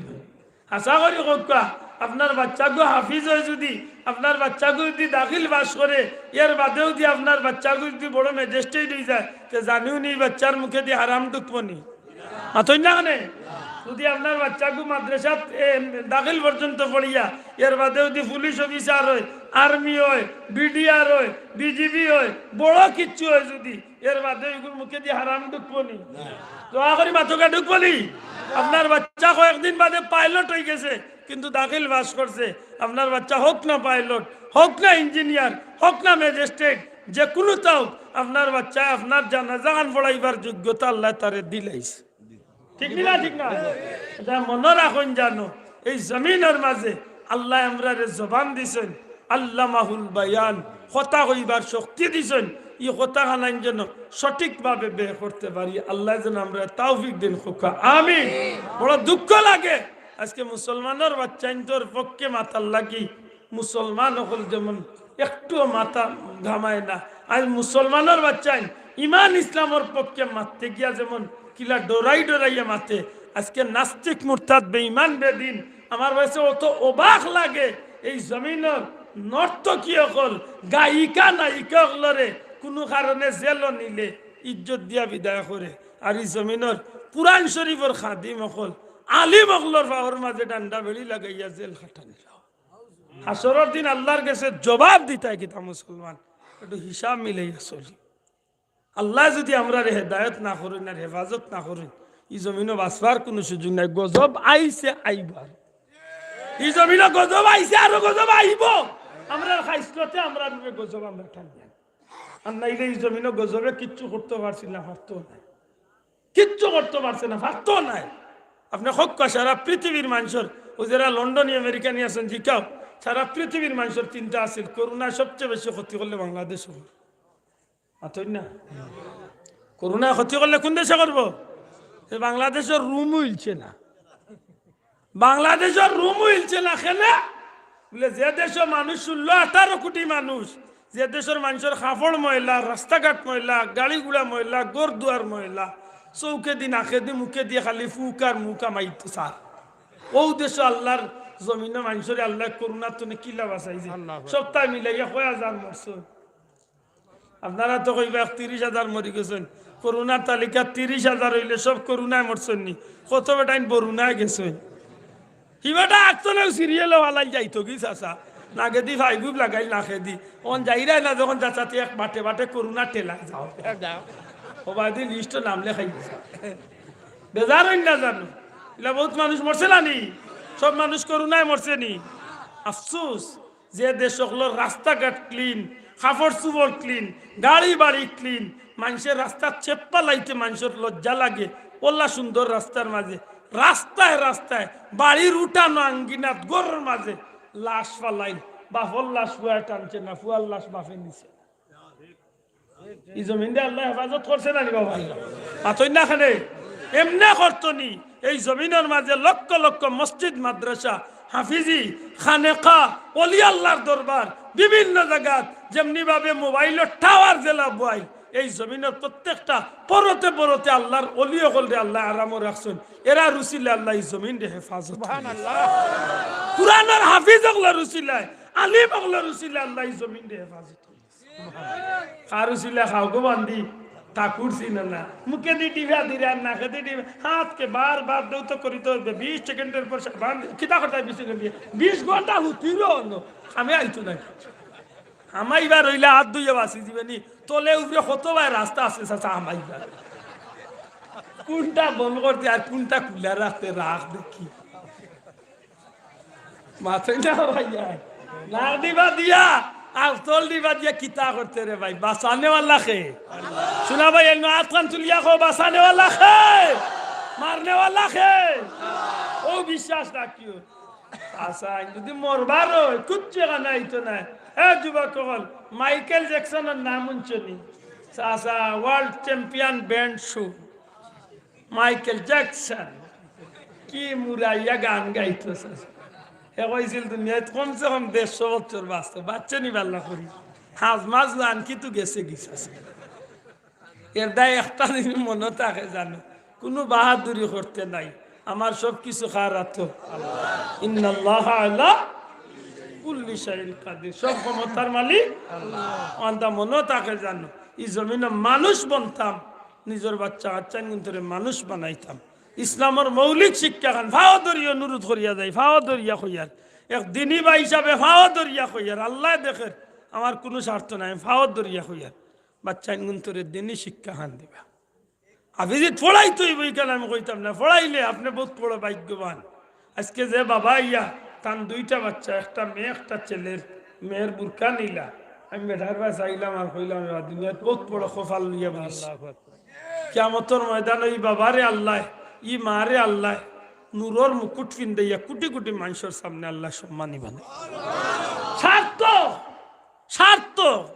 আশা করি কউক্কা, আপনার বাচ্চাগু হাফিজ অয় যুদি, আপনার বাচ্চাগু যুদি দাখিল পাশ করে, এর বাদেও যুদি আপনার বাচ্চাগু যুদি বড় ম্যাজিস্ট্রেট অইযায়, তে জানিও নি বাচ্চার মুখেদি হারাম ঢুকবো নি? মাতইন না কেনে? যুদি আপনার বাচ্চাগু মাদ্রাসাত, এ, দাখিল পর্যন্ত পড়িয়া, এর বাদে যুদি পুলিশ অফিসার অয়, আর্মি অয়, বিডিআর অয়, বিজিবি অয়, বড় কিচ্ছু অয় যুদি, এর বাদে ইগুর মুখেদি হারাম ঢুকবো নি? দোয়া করি মাতকা, ঢুকবো নি? আপনার বাচ্চা কয়েকদিন বাদে পাইলট অইগেছে, কিন্তু দাখিল পাশ করছে। আপনার বাচ্চা হউক না পাইলট, হউক না ইঞ্জিনিয়ার, হউক না ম্যাজিস্ট্রেট, যে কুনুতা অউক, আপনার বাচ্চায় আপনার জানাজাখান পড়াইবার যোগ্যতা আল্লায় তারে দিলাইছে। ঠিক নি না? ঠিক না? ইটা মনো রাখইন জানো, এই জমিনর মাঝে আল্লায় আমরারে জবান দিছইন, আল্লামাহুল বায়ান, কথা কইবার শক্তি দিছইন। ই কথাখানাইন যেন সঠিকভাবে ব্যয় করতে পারি। আল্লায় যেন আমরারে তৌফিক দেইন কউক্কা, আমিন। বড় দুঃখ লাগে, আজকে মুসলমানর বাচ্চাইন্তর পক্ষে মাতার লাগি মুসলমান অকল যেমন একটুও মাথা ঘামায় না, আইজ মুসলমানর বাচ্চাইন ইমান ইসলামর পক্ষে মাততে গিয়া যেমন কিলা ডরাই ডরাইয়া মাতে, আজকে নাস্তিক, মুরতাদ, বেঈমান, বেদিন, আমার কাছে অত অবাক লাগে। এই জমিনর নর্তকী অকল, গায়িকা, নায়িকা অকলরে কুনু কারণে জেলো নিলে ইজ্জত দিয়া বিদায় করে, আর ই জমিনর কুরআন শরীফর খাদিম অকল, আলিম অকলর পাওর মাঝে ডান্ডা বেড়ি লাগাইয়া জেল খাটানি। হাশরর দিন আল্লার গেছে জবাব দিতায় কিতা মুসলমান? একটু হিসাব মিলাইয়া চলি। আল্লায় যুদি আমরারে হেদায়ত না করইন আর হেফাজত না করইন, ই জমিনো বাঁচবার কুনু সুযোগ নাই। গজব আইছে, আইবো আর। ই জমিনো গজব আইছে, আরো গজব আইবো। আমরার খাইছলতে আমরার উপরে গজব আমরা টানিয়া আনি। আর নাইলে ই জমিনো গজবে কিচ্ছু করতো পারছিল না, পারতো নায়। কিচ্ছু করতো পারছে না, পারতো নায়। আপনে কউক্কা সারা পৃথিবীর মানষর, অউ যেরা লন্ডনী আমেরিকানী আছইন, জিকাও, সারা পৃথিবীর মানষর চিন্তা আছিল করোনায় সবচে বেশি ক্ষতি করলে বাংলাদেশো। মাতইন না? করোনায় ক্ষতি করলে কুন দেশে করবো? তে বাংলাদেশর রুমও ইলছে না। বাংলাদেশর রুমও ইলছে না। কেনে? বুলে, যে দেশো মানুষ ষোলো আঠারো কোটি মানুষ, যে দেশর মানষর কাপড় ময়লা, রাস্তাঘাট ময়লা, গাড়ি-ঘোড়া ময়লা, ঘর-দুয়ার ময়লা, চউখেদি, নাকেদি, মুখেদি খালি ফুক আর মুখ আমাইতো সার। অউ দেশো আল্লার জমিনো মানষরে আল্লায় করোনার তনে কিলা বাঁচাইছে? আল্লাহু আকবার। সবতায় মিলাইয়া কয় হাজার মরছে? আপনারা তো কইবা, "এক তিরিশ হাজার মরি গেছইন।" করোনার তালিকাত তিরিশ হাজার অইলে সব করোনায় মরছইন নি? কত বেটাইন বরুণায় গেছইন। হি বেটা আকতনেও সিরিয়ালো ফালাই যাইতো গি চাচা। নাকেদি ফাইগুব লাগাইল নাকেদি। অন যাইরায় না যখন চাচাতে এক বাটে বাটে করোনার ঠেলায় যাও। যাও। ওবায়দি লিস্টো নাম লেখাই দিছে। বেজার অইন না জানো? ইলা বউত মানুষ মরছে না নি? সব মানুষ করোনায় মরছে নি? আফসোস। যে দেশ অকলর রাস্তাঘাট ক্লিন, কাপড়-চুপড় ক্লিন, গাড়ি-বাড়ি ক্লিন, মানষে রাস্তাত চেপ্পা লাইতে মানষর লজ্জা লাগে, অলা সুন্দর রাস্তার মাঝে, রাস্তায় রাস্তায়, বাড়ির উঠানো আঙ্গিনাত, ঘরর মাঝে লাশ ফালাইল, বাপর লাশ ফুয়ায় টানছে না, ফুয়ার লাশ বাপে নিছে। ই জমিনরে আল্লায় হেফাজত করছে না নি বাবা? মাতইন না কেনে? এমনে করতো নি। এই জমিনর মাঝে লক্ষ লক্ষ মসজিদ, মাদ্রাসা, হাফিজি, খানেকা, অলি আল্লার দরবার, বিভিন্ন জাগাত যেমনি ভাবে মোবাইলর টাওয়ার যেলা বওয়াইল, এই জমিনর প্রত্যেকটা পরতে পরতে আল্লার অলি অকলরে আল্লায় আরামো রাখছইন। এরার উছিলায় আল্লায় ই জমিনরে হেফাজত করছইন। কুরআনর হাফিজ অকলর উছিলায়, আলিম অকলর উছিলায় আল্লায় ই জমিনরে হেফাজত করছইন। কার উছিলায় খাও গো বান্দি, তা করছি না না। মুখেদি টিপা দিরা, নাকেদি টিপা, হাতকে বার বার ধৌত করিতে অইবো। বিশ সেকেন্ডর পর সা-, বান্দি, কিতা করতায় বিশ সেকেন্ড দিয়া? বিশ ঘন্টা হুতিরও অন্য। আমি আইতো নাই। হামাইবার অইলে হাত ধুইয়া বাঁচি দিবে নি। তলে উপরে কত ভাই রাস্তা আছে চাচা হামাইবার। কুনটা বন্ধ করতে আর কুনটা খুলা রাখতে রাখ দেখি। মাতইন না ভাইয়া। নাক দিবা দিয়া, আর তল দিবা দিয়া কিতা করতে রে ভাই? বাঁচানেওয়ালা কে? শুনা ভাই, এমনে আতখান তুলিয়া কও, বাঁচানেওয়ালা কে? মারনেওয়ালা কে? অউ বিশ্বাস রাখিও। আচ্ছা, যুদি মরবার অয়, কুচ্ছু এখান আইতো নায়। এ যুবক অকল, মাইকেল জ্যাকসনর নাম হুনছো নি? আচ্ছা, ওয়ার্ল্ড চ্যাম্পিয়ন ব্যান্ড শু। মাইকেল জ্যাকসন কি মুরাইয়া গান গাইতো চাচা। হে কইছিল দুনিয়াত কমসে কম দেড়শো বছর বাঁচতো। বাঁচছে নি বালা করি? হাজ মাজ লান কি তো গেছে গি চাচা। এর দায় একটা জিনিস মনো থাকে জানো, কুনু বাহাদুরি করতে নাই। আমার সব কিছু কার আতো। ইন্নাল্লাহা আলা কুল্লি শাইইন কাদির। সব ক্ষমতার মালিক আল্লাহ। অনটা মনো থাকে জানো, ই জমিনো মানুষ বনতাম, নিজর বাচ্চা কাচ্চাইনগুন্তরে মানুষ বানাইতাম। ইসলামর মৌলিক শিক্ষাখান ফাও ধরিয়া অনুরোধ করিয়া যাই, ফাও ধরিয়া কইয়ার। এক দিনী ভাই হিসাবে ফাও ধরিয়া কইয়ার, আল্লায় দেখের, আমার কুনু স্বার্থ নাই, আমি ফাও ধরিয়া কইয়ার। বাচ্চাইনগুন্তরে দিনী শিক্ষাখান দিবা। হাফিজিত পড়াইতে অইবো, ইখান আমি কইতাম না, পড়াইলে আপনে বউত বড় ভাগ্যবান। আজকে যে বাবা আইয়া, তান দুইটা বাচ্চা, একটা মেয়ে, একটা ছেলের, মেয়ের বুরকা নিলা। আমি বেটার বায় চাইলাম আর কইলাম, "এবার দুনিয়াত বউত বড় কপাল লইয়া বইছি।" আল্লাহু আকবার। কিয়ামতর ময়দানো ই বাবারে আল্লায়, ই মারে আল্লায়, নূরর মুকুট ফিন্দাইয়া কুটি কুটি মানষর সামনে আল্লায় সম্মানী বানাইবা। সার্থক, সার্থক।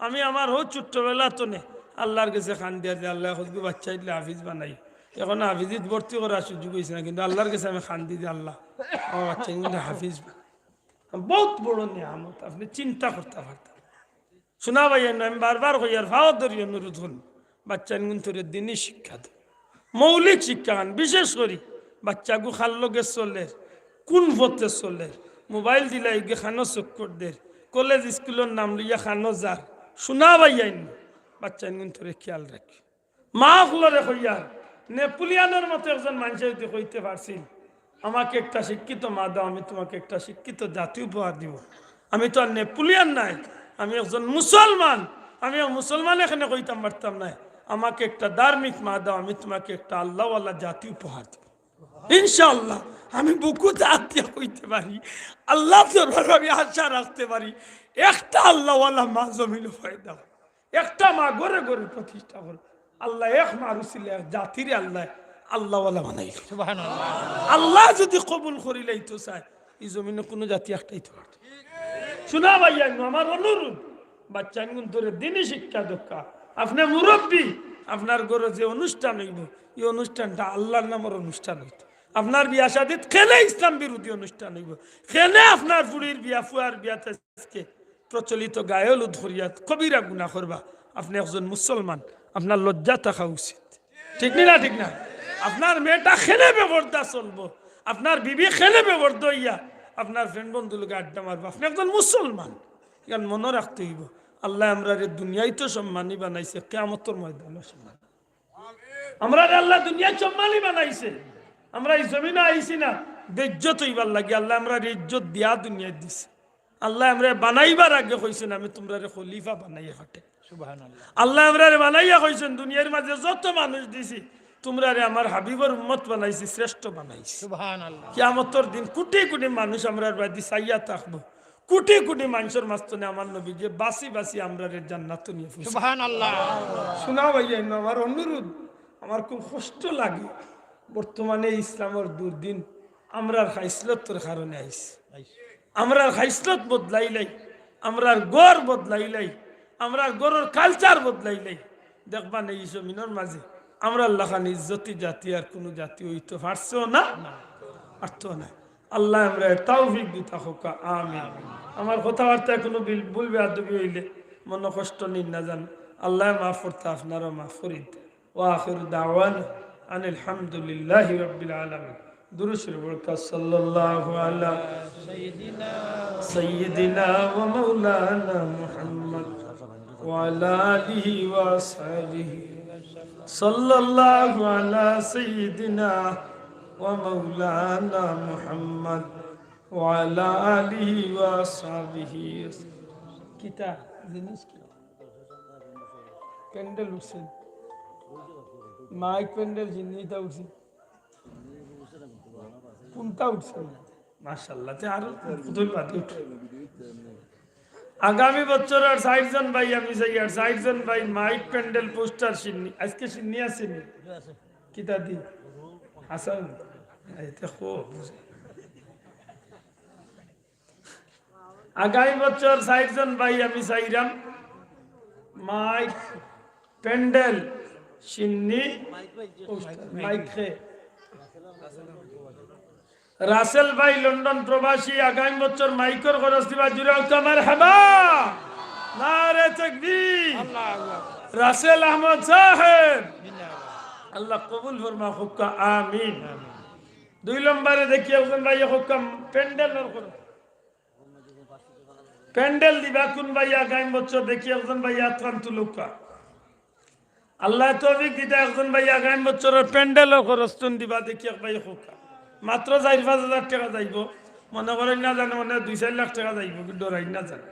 আমি আমার হউ ছোট্টবেলা তনে আল্লার গেছে কান্দিয়ার যে, "আল্লাহ, এখনগু বাচ্চা ইতলে হাফিজ বানাই।" এখনো হাফিজিত ভর্তি করার সুযোগ অইছে না, কিন্তু আল্লার গেছে আমি কান্দি যে, "আল্লাহ, আমার বাচ্চা কিন্তু হাফিজ বানাই।" বউত বড় নিয়ামত, আপনে চিন্তা করতা পারতা না। শুনা ভাইয়াইন, আমি বারবার কইয়ার, পাও ধরি অনুরোধ করমু, বাচ্চাইনগুনতরে দিনি শিক্ষা দেও, মৌলিক শিক্ষাখান। বিশেষ করি বাচ্চাগু কার লগে চলের, কুন পথে চলের, মোবাইল দিলাইগে কানো চক্কর দের, কলেজ স্কুলর নাম লইয়া কানো যার। শুনা ভাইয়াইন, বাচ্চাইনগুনতরে খিয়াল রাখি। মা অকলরে কইয়ার, নেপোলিয়নর মতো একজন মানষে যদি কইতে পারছিল, "আমাকে একটা শিক্ষিত মা দাও, আমি তোমাকে একটা শিক্ষিত জাতি উপহার দিব।" আমি তো আর নেপোলিয়ন নায়, আমি একজন মুসলমান। আমি এক মুসলমান এখানে কইতাম পারতাম নায়, "আমাকে একটা ধার্মিক মা দাও, আমি তোমাকে একটা আল্লাহওয়ালা জাতি উপহার দিব।" ইনশাআল্লাহ, আমি বুকু আত দিয়া কইতে পারি, আল্লার দরবারে আমি আশা রাখতে পারি, একটা আল্লাহওয়ালা মা জমিনো পয়দা অইবো। একটা মা ঘরে ঘরে প্রতিষ্ঠা করো। আল্লায় এক মার উছিলায় এক জাতিরে আল্লায় আল্লাহওয়ালা বানাইল। সুবহানাল্লাহ। আল্লায় যদি কবুল করিলাইতো চায়, ই জমিনো কুনু জাতি একটাইতো পারতো না। শুনা ভাইয়াইন, আমার অনুরোধ, বাচ্চাইনগুনতরে দিনি শিক্ষা দেউক্কা। আপনে মুরব্বি, আপনার ঘরো যে অনুষ্ঠান অইবো, ই অনুষ্ঠানটা আল্লার নামর অনুষ্ঠান অইতো। আপনার বিয়া শাদিত কেনে ইসলাম বিরোধী অনুষ্ঠান অইবো, কেনে আপনার ফুড়ির বিয়া, ফুয়ার বিয়াত আজকে প্রচলিত গায়ে হলুদ করিয়া কবিরা গুনা করবা। আপনে একজন মুসলমান, আপনার লজ্জা থাকা উচিত, ঠিক নি না? ঠিক না? আপনার মেয়েটা কেনে বেপর্দা চলবো, আপনার বিবি কেনে বেপর্দা অইয়া আপনার ফ্রেন্ড বন্ধু লগে আড্ডা মারবো? আপনে একজন মুসলমান, ইখান মনো রাখতে অইবো। আল্লায় আমরারে দুনিয়াইতো সম্মানী বানাইছে, কিয়ামতর ময়দানো সম্মানী। আমরারে আল্লায় দুনিয়াত সম্মানী বানাইছে, আমরা ই জমিনো আইছি না বেইজ্জত অইবার লাগি। আল্লায় আমরারে ইজ্জত দিয়া দুনিয়াত দিছে। আল্লায় আমরারে বানাইবার আগে কইছইন, "আমি তুমরারে খলিফা বানাইয়া পাঠাই।" সুবহানাল্লাহ। আল্লায় আমরারে বানাইয়া কইছইন, "দুনিয়ার মাঝে যত মানুষ দিছি, তুমরারে আমার হাবিবর উম্মত বানাইছি, শ্রেষ্ঠ বানাইছি।" সুবহানাল্লাহ। কিয়ামতর দিন কুটি কুটি মানুষ আমরার বায়দি চাইয়া থাকবো, কুটি কুটি মানষর মাঝখানে আমার নবীয়ে বাছি বাছি আমরারে জান্নাতো নিয়া পৌঁছাইবো। সুবহানাল্লাহ। শুনা ভাইয়াইন, আমার অনুরোধ, আমার খুব কষ্ট লাগে। বর্তমানে ইসলামর দুর্দিন আমরার খাইসলতর কারণে আইছে। আমরার খাইসলত বদলাইলাই, আমরার ঘর বদলাইলাই, আমরার ঘরর culture বদলাইলাই, দেখবা নে ই জমিনর মাঝে আমরার লাখান ইজ্জতি জাতি আর কুনু জাতি অইতো পারছেও না, পারতো না। আল্লায় আমরারে তৌফিক দিতা কউক্কা, আমিন। আমার কথাবার্তায় কুনু বিল-, ভুল বেয়াদবি অইলে মনো কষ্ট নিন না যান, আল্লায় মাফ করতা, আপনারাও মাফ করিন। ওয়া আখিরু দাওয়ানা আনিল হামদুলিল্লাহি রাব্বিল আলামিন। দুরূদ শরীফ পড়ুক্কা, সাল্লাল্লাহু আলা সাইয়্যিদিনা ওয়া মাওলানা মুহাম্মদ ওয়া আলা আলিহি ওয়া আসহাবিহি। সাল্লাল্লাহু আলা সাইয়্যিদিনা ওয়া মাওলানা মুহাম্মদ ওয়া আলা আলিহি ওয়া আসহাবিহি। কিতা জিনিস কি? প্যান্ডেল উঠছে, মাইক প্যান্ডেল জিন্নিটা উঠছে, কোনটা উঠছে? মাশাআল্লাহ, তে আরো কতই বাদে উঠে। আগামী বছর আর চাইরজন ভাই আমি চাই, আর চাইরজন ভাই মাইক প্যান্ডেল পোস্টার শিন্নি। আজকে শিন্নি আছে নি? কিতা দি? হাসান? এই দেখো। আগামী বছর চাইরজন ভাই আমি চাইরাম, মাইক, প্যান্ডেল, শিন্নি, পোস্টার, মাইক খে। রাসেল ভাই লন্ডন প্রবাসী, আগামী বছর মাইকর খরচ দিবা, জুরে কউক্কা মারহাবা। নারে তাকবীর। রাসেল আহমদ সাহেব, আল্লাহ কবুল ফরমা, কউক্কা আমিন। দুই নম্বরে দেখি একজন ভাই কউক্কা প্যান্ডেলর খরচ। প্যান্ডেল দিবা কুন ভাই আগামী বছর? দেখি একজন ভাই আতখান তুলউক্কা। আল্লায় তৌফিক দিতা একজন ভাই আগামী বছরর প্যান্ডেলর খরচ তুন দিবা, দেখি এক ভাই কউক্কা। মাত্র চাইর পাঁচ হাজার টেকা যাইবো, মনো করইন না জানো, মনে দুই চাইর লাখ টেকা যাইবো, কিন্তু ডরাইন না জানো।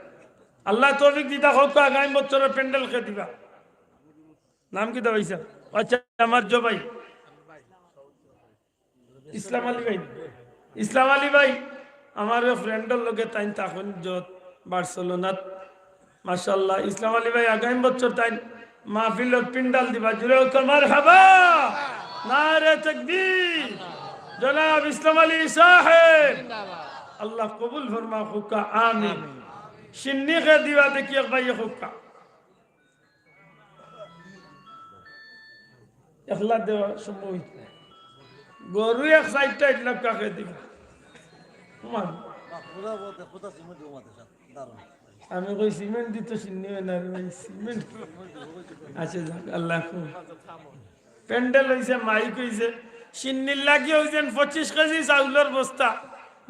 আল্লায় তৌফিক দিতা কউক্কা আগামী বছরর প্যান্ডেল খে দিবা। নাম কিতা ভাইসাব? আচ্ছা, আমার জবাই। ইসলাম আলী ভাই, ইসলাম আলী ভাই, আমার ফ্রেন্ডর লগে তাইন থাকইন যত বার্সেলোনাত। মাশাআল্লাহ, ইসলাম আলী ভাই আগামী বছর তাইন মাহফিলত প্যান্ডেল দিবা, জুরে কউক্কা মারহাবা। নারে তাকবীর। জনাব ইসলাম আলী সাহেব, আল্লাহ কবুল ফরমা, কউক্কা আমিন। শিন্নি খে দিবা, দেখি এক ভাই কউক্কা। একলা দেওয়া সম্ভব অইতো না। গরু এক চাইরটা এক লাখ টাকা দিবা। মান। আমি কই সিমেন্ট দিতো, সিন্নি অয় না রে ভাই, সিমেন্ট। আচ্ছা, যাক, আল্লাহ কবুল। প্যান্ডেল অইছে, মাইক অইছে, সিন্নির লাগি অইছে পঁচিশ কেজি চাউলর বস্তা,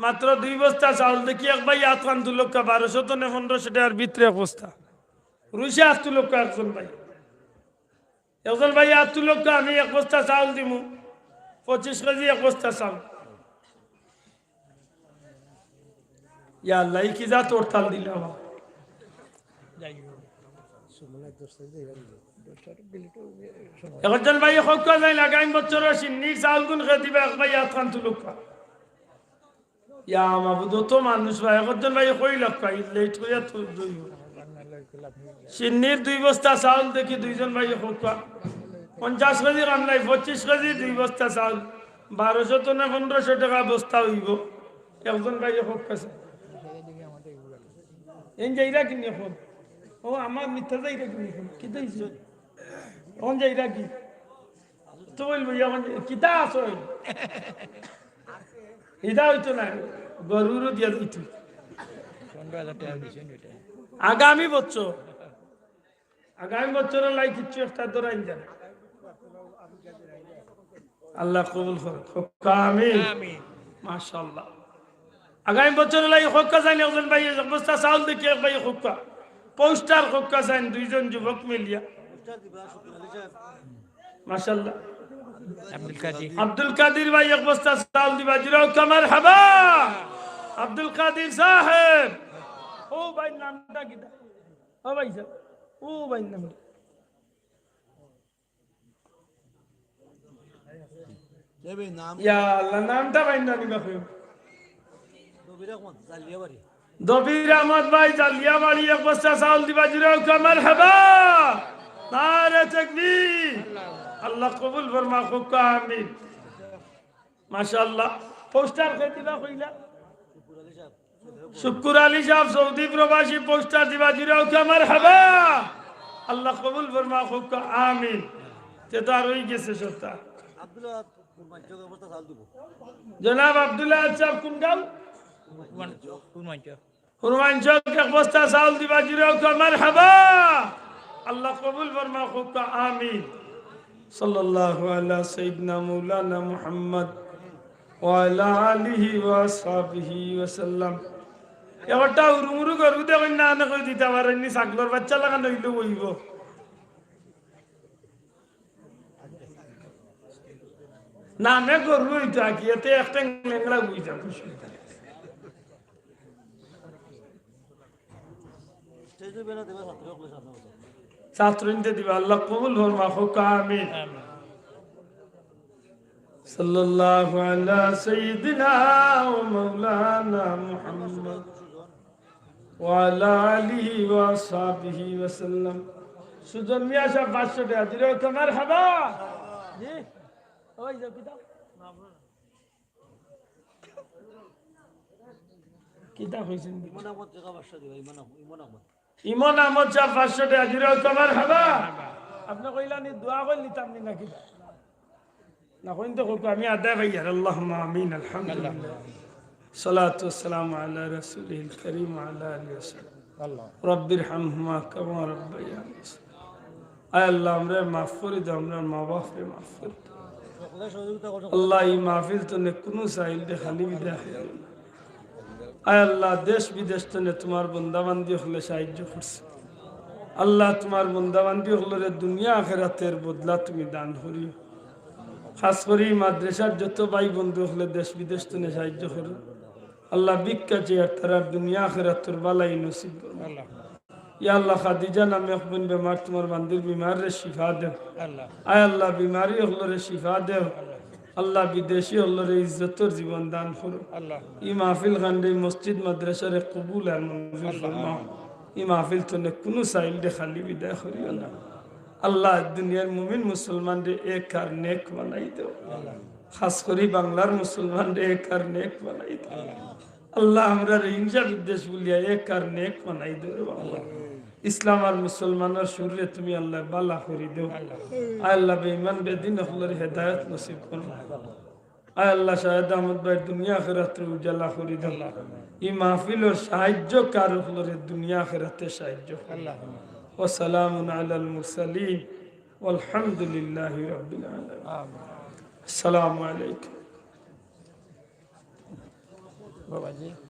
মাত্র দুই বস্তা চাউল দেখি এক ভাই আত খান তুলউক্কা, বারোশো তো নে পনেরোশো টেকার ভিতরে এক বস্তা। রুইছে আত তুলউক্কা একজন ভাই। একজন ভাই আত তুলউক্কা, আমি এক বস্তা চাউল দিমু, পঁচিশ কেজি এক বস্তা চাউল। ইয়া আল্লাহ, ই কি জাত হরতাল দিলা বা? একজন ভাই কউক্কা যাইন, আগামী বছরর সিন্নির চাউলগুন কে দিবা, এক ভাই আত খান তুলউক্কা। ইয়া মাবুদ, অত মানুষ ভাই, একজন ভাই কইলাউক্কা, ই লেট কইয়া তো দুই। সিন্নির দুই বস্তা চাউল দেখি দুইজন ভাই কউক্কা। পঞ্চাশ কেজি কামলাই, পঁচিশ কেজি দুই বস্তা চাউল, বারোশো তো নে পনেরোশো টেকা বস্তা অইবো। একজন ভাই কউক্কা। এইন যাইরা কিনি অখন? ও, আমার মিথ্যা যাইরা কিনি অখন? কিতা অইছে? অখন যাইরা কি? তো বলবো, অখন কিতা আছে? ইটা অইতো না, গরুরও দিয়া দিত। আগামী বছর, আগামী বছরর লাগি কিচ্ছু একটা ধরাইন যান। আল্লাহ কবুল করউক। কউক্কা আমিন। আমিন। মাশাআল্লাহ। আগামী বছরর লাগি কউক্কা যাইন, একজন ভাই এক বস্তা চাউল দেখি এক ভাই কউক্কা। পোস্টার কউক্কা যাইন, দুইজন যুবক মিলিয়া। মাশাআল্লাহ। আব্দুল কাদির। আব্দুল কাদির ভাই এক বস্তা চাউল দিবা, জুরে কউক্কা মারহাবা। আব্দুল কাদির সাহেব। ও ভাই, নামটা কিতা? ও ভাই সাহেব, ও ভাই, নাম। ইয়া আল্লাহ, নামটা ভাই না নিবা কেউ। দবির আহমদ ভাই জালিয়াবাড়ি এক বস্তা চাউল দিবা, জুরে কউক্কা মারহাবা। নারে তাকবীর। আল্লাহ কবুল ফরমা, কউক্কা আমিন। মাশাআল্লাহ। পোস্টার কে দিবা কইলা? শুক্কুর আলী সাহেব সৌদি প্রবাসী, পোস্টার দিবা, জুরে কউক্কা মারহাবা। আল্লাহ কবুল ফরমা, কউক্কা আমিন। তে তো আর অই গেছে সবতা। জনাব আব্দুল্লাহ সাহেব কোন গাঁও? কুরমাঞ্চ। কুরমাঞ্চ এক বস্তা চাউল দিবা, জুরে কউক্কা মারহাবা। আল্লাহ কবুল ফরমা, কউক্কা আমিন। সাল্লাল্লাহু আলা সাইয়্যিদিনা মাওলানা মুহাম্মদ ওয়া আলা আলিহি ওয়া আসহাবিহি ওয়া সাল্লাম। একটা হুরুমুরু গরু দেখইন না, আনে কই দিতা পারইন নি, ছাগলর বাচ্চা লাখান অইলে অইবো। না, আমি গরু অইতো আগে, এতে এক ঠ্যাং লেংড়া অই যাবো। ছাত্রইন্তে দিবা, আল্লাহ কবুল ফরমা, কউক্কা আমিন। সাল্লাল্লাহু আলা সাইয়্যিদিনা ওয়া মাওলানা মুহাম্মদ ওয়া আলা আলিহি ওয়া সাহবিহি ওয়া সাল্লাম। সুজন মিয়া সাহেব পাঁচশো টেকা দিলে, কউক্কা মারহাবা। জি, ওই যে কিতা? কিতা কইছেন? ইমন আহমদ টেকা পাঁচশো দিবা, ইমন আহমদ, ইমন আহমদ। ইমন আহমদ সাহেব পাঁচশো টেকা দিলে, কউক্কা মারহাবা। আপনে কইলা নি দোয়া করি নিতাম নি নাকি? না কইন তো কউক্কা, আমি আদায় পাইয়ার। আল্লাহুম্মা আমিন, আলহামদুলিল্লাহ। সালাতু ওয়াসসালামু আলা রাসূলিল কারীম ওয়া আলা আলিহি ওয়া সাহবিহি। আল্লাহ। রাব্বির হামহুমা কামা রাব্বায়ানি সগীরা। আয় আল্লাহ, আমরারে মাফ করি দেও, আমরার মা বাপরে মাফ করি দেও। আল্লাহ, ই মাহফিল তনে কুনু সাইল দে খালি বিদায় করিও না। আয় আল্লাহ, দেশ বিদেশ তনে তুমার বন্দা বান্দি অকলে সাহায্য করছে। আল্লাহ, তুমার বন্দা বান্দি অকলরে দুনিয়া আখেরাতের বদলা তুমি দান করিও। খাস করি মাদ্রাসার যত ভাই বন্ধু অকলে দেশ বিদেশ তনে সাহায্য করো। আল্লাহ, ভিক্ষা চেয়ার তারার দুনিয়া আখেরাতর ভালাই নসিব করো। আল্লাহ। ইয়া আল্লাহ, খাদিজা নামে এক বোন বেমার, তুমার বান্দির বিমাররে শিফা দেও। আল্লাহ। আয় আল্লাহ, বিমারি অকলরে শিফা দেও। আল্লাহ। আল্লাহ, বিদেশি অকলরে ইজ্জতর জীবন দান করো। আল্লাহ। ই মাহফিল খানরে, ই মসজিদ মাদ্রাসারে কবুল আর মঞ্জুর আল্লাহ। ফরমাও। ই মাহফিল তনে কুনু সাইল দে খালি বিদায় করিও না। আল্লাহ, দুনিয়ার মুমিন মুসলমানরে এক আর নেক বানাই দেও। আল্লাহ। খাস করি বাংলার মুসলমানরে এক আর নেক বানাই দেও। আল্লাহ। আল্লাহ, আমরারে হিংসা বিদ্বেষ ভুলিয়া এক আর নেক বানাই দেও রে বাবা। আল্লাহ। ইসলাম আর মুসলমানর সুররে তুমি আল্লাহ বালা করি দেও। আয় আল্লাহ, বেঈমান বেদিন অকলরে হেদায়েত নসিব করো। আয় আল্লাহ, শাহেদ আহমদ ভাইর দুনিয়া আখিরাতরে উজালা করি দেও। ই মাহফিলর সাহায্যকার অকলরে দুনিয়া আখিরাতে সাহায্য করো। ওয়া সালামুন আলাল মুরসালিন ওয়ালহামদুলিল্লাহি রাব্বিল আলামিন। আসসালামু আলাইকুম।